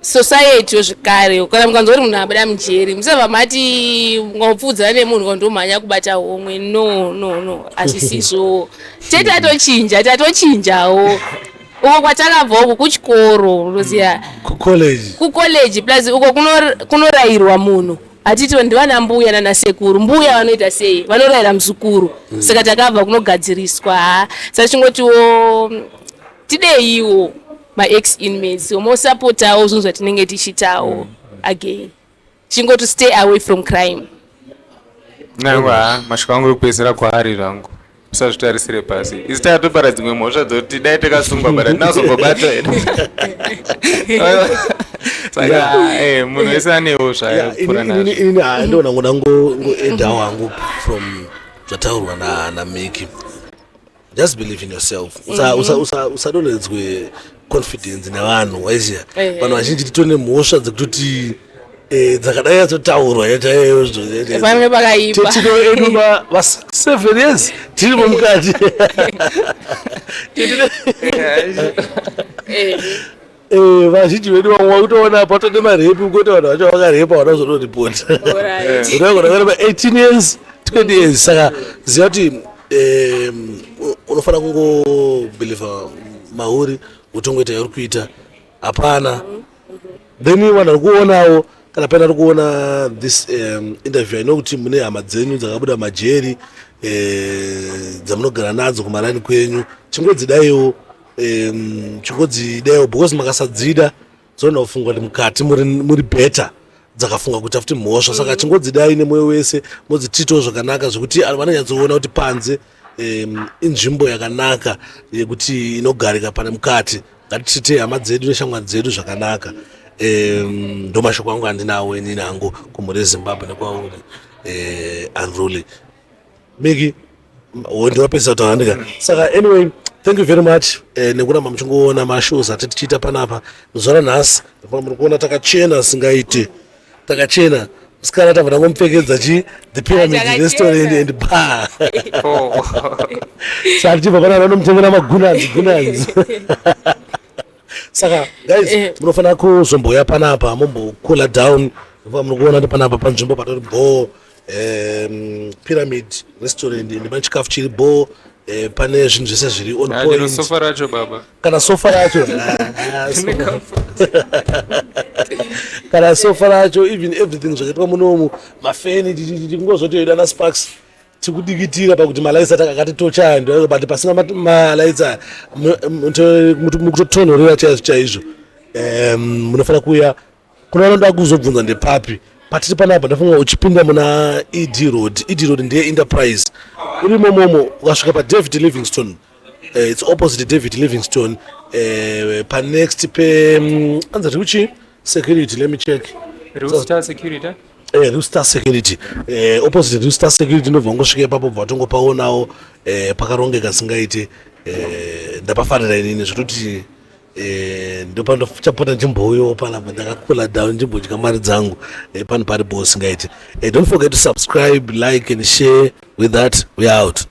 society zvekare, kana mukanzwa kuti munhu abuda mujeri, musabva mati ungopfuudzana nemunhu kandomhanya kubata homwe. No, no, no, hazvisizvo. Te tatochinja, tatochinjawo uko kwatakabva uko kuchikoro, unoziva. Kucollege. Kucollege, plus uko kunorayirwa munhu. Hatiti ndivana mbuya nanasekuru, mbuya vanoita sei, vanorayira muzukuru. Saka takabva kunogadziriswa. Ha, saka chingotiwo tideiwo. Maex inmates mosapotawo zvinhu zvatinenge tichiitawo. Again, chingoti stay away from crime. Naiwa, mashoko angu ekupedzisira kwaari zvangu, usazvitarisire pasi. Isi takatopara dzimwe mhosva dzoti dai takasungwa, but hatinazongobata. Saka munhu wese anewo zvaapfuura nazvo. Inini handiona ngoda ngoedhawo hangu from zvataurwa naMiki. Just believe in yourself. Usadonhedzwe confidence nevanhu, waiziya. Vanhu vazhinji titone mhosva dzekutoti dzakadai yatotaurwa. Panenge pakaipa. Tino edu va 7 years tirimo mukati. Vazhinji vedu vamwe vakutoona patode marepi, kutoti vanhu vacho vakarepa vada kuzodoripota. Unogona kuona ma 18 years, 20 years. Saka ziva kuti unofanira kungobhilivha mauri, utongoita yauri kuita, hapana. Then vanhu vari kuonawo, kana paine ari kuona this interview, I know kuti mune hama dzenyu dzakabuda majeri, dzamunogara nadzo kumarani kwenyu. Chingodzidaiwo, chingodzidaiwo, because makasadzida dzinoda kufunga kuti mukati muri better, dzakafunga kuita futi mhosva. Saka chingodzidai nemwoyo wese, modzititawo zvakanaka zvekuti vanonyatsoona kuti panze inzvimbo yakanaka yekuti inogarika pane mukati. Ngatitite hama dzedu neshamwari dzedu zvakanaka. Ndo mashoko angu andinawo inini hangu kumhuri yeZimbabwe nekwauri, Unruly Miki. Ndiwapedzisa kutaura ndika. Saka anyway, thank you very much nekuramba muchingoona mashows ati tichiita panapa. Zuva ranhasi ndofana muri kuona takachena, singaite takachena. Musikana tabva tangomupfekedza chi The Pyramid Takachena. Restaurant and Bar. Oh. Saka tichibva panapa vanomutengera magunanzi gunanzi. Saka guys, munofanira kuzombouya panapa mumbocoola down. Muri kuona kuti panapa panzvimbo patori bo, Pyramid Restaurant, ndima chikafu chiri bo, pane zvinhu zvese zviri on Ah, point. chero sofa racho, baba. Kana sofa racho. Ah, kana sofa racho, even everything zvakaitwa munomu, mafeni, tingozoti ana Sparks tikudikitira pakuti malaitsi akati tochaya ndo, but pasina malaitsi aya mukutotonhorera chaizvo chaizvo. Munofanira kuuya. Kuna vanoda kuzobvunza ndepapi patiri panapa, ndafunga uchipinda muna ED Road. ED Road ndeye Enterprise uri momomo, ukasvika paDavid Livingstone, it's opposite David Livingstone, panext pe anzi rikuchi security, let me check. Real Star Security, eh? Real Star Security, opposite Real Star Security. Ndobva ngosvika ipapo, bva watongopaonawo pakarongeka singaite. Ndapafarira inini zvekutoti ndopandochapota ndichimbouyawo panapa ndakakula down, ndichimbodya mari dzangu. Pano pari bo singaite. Don't forget to subscribe, like and share. With that, we are out.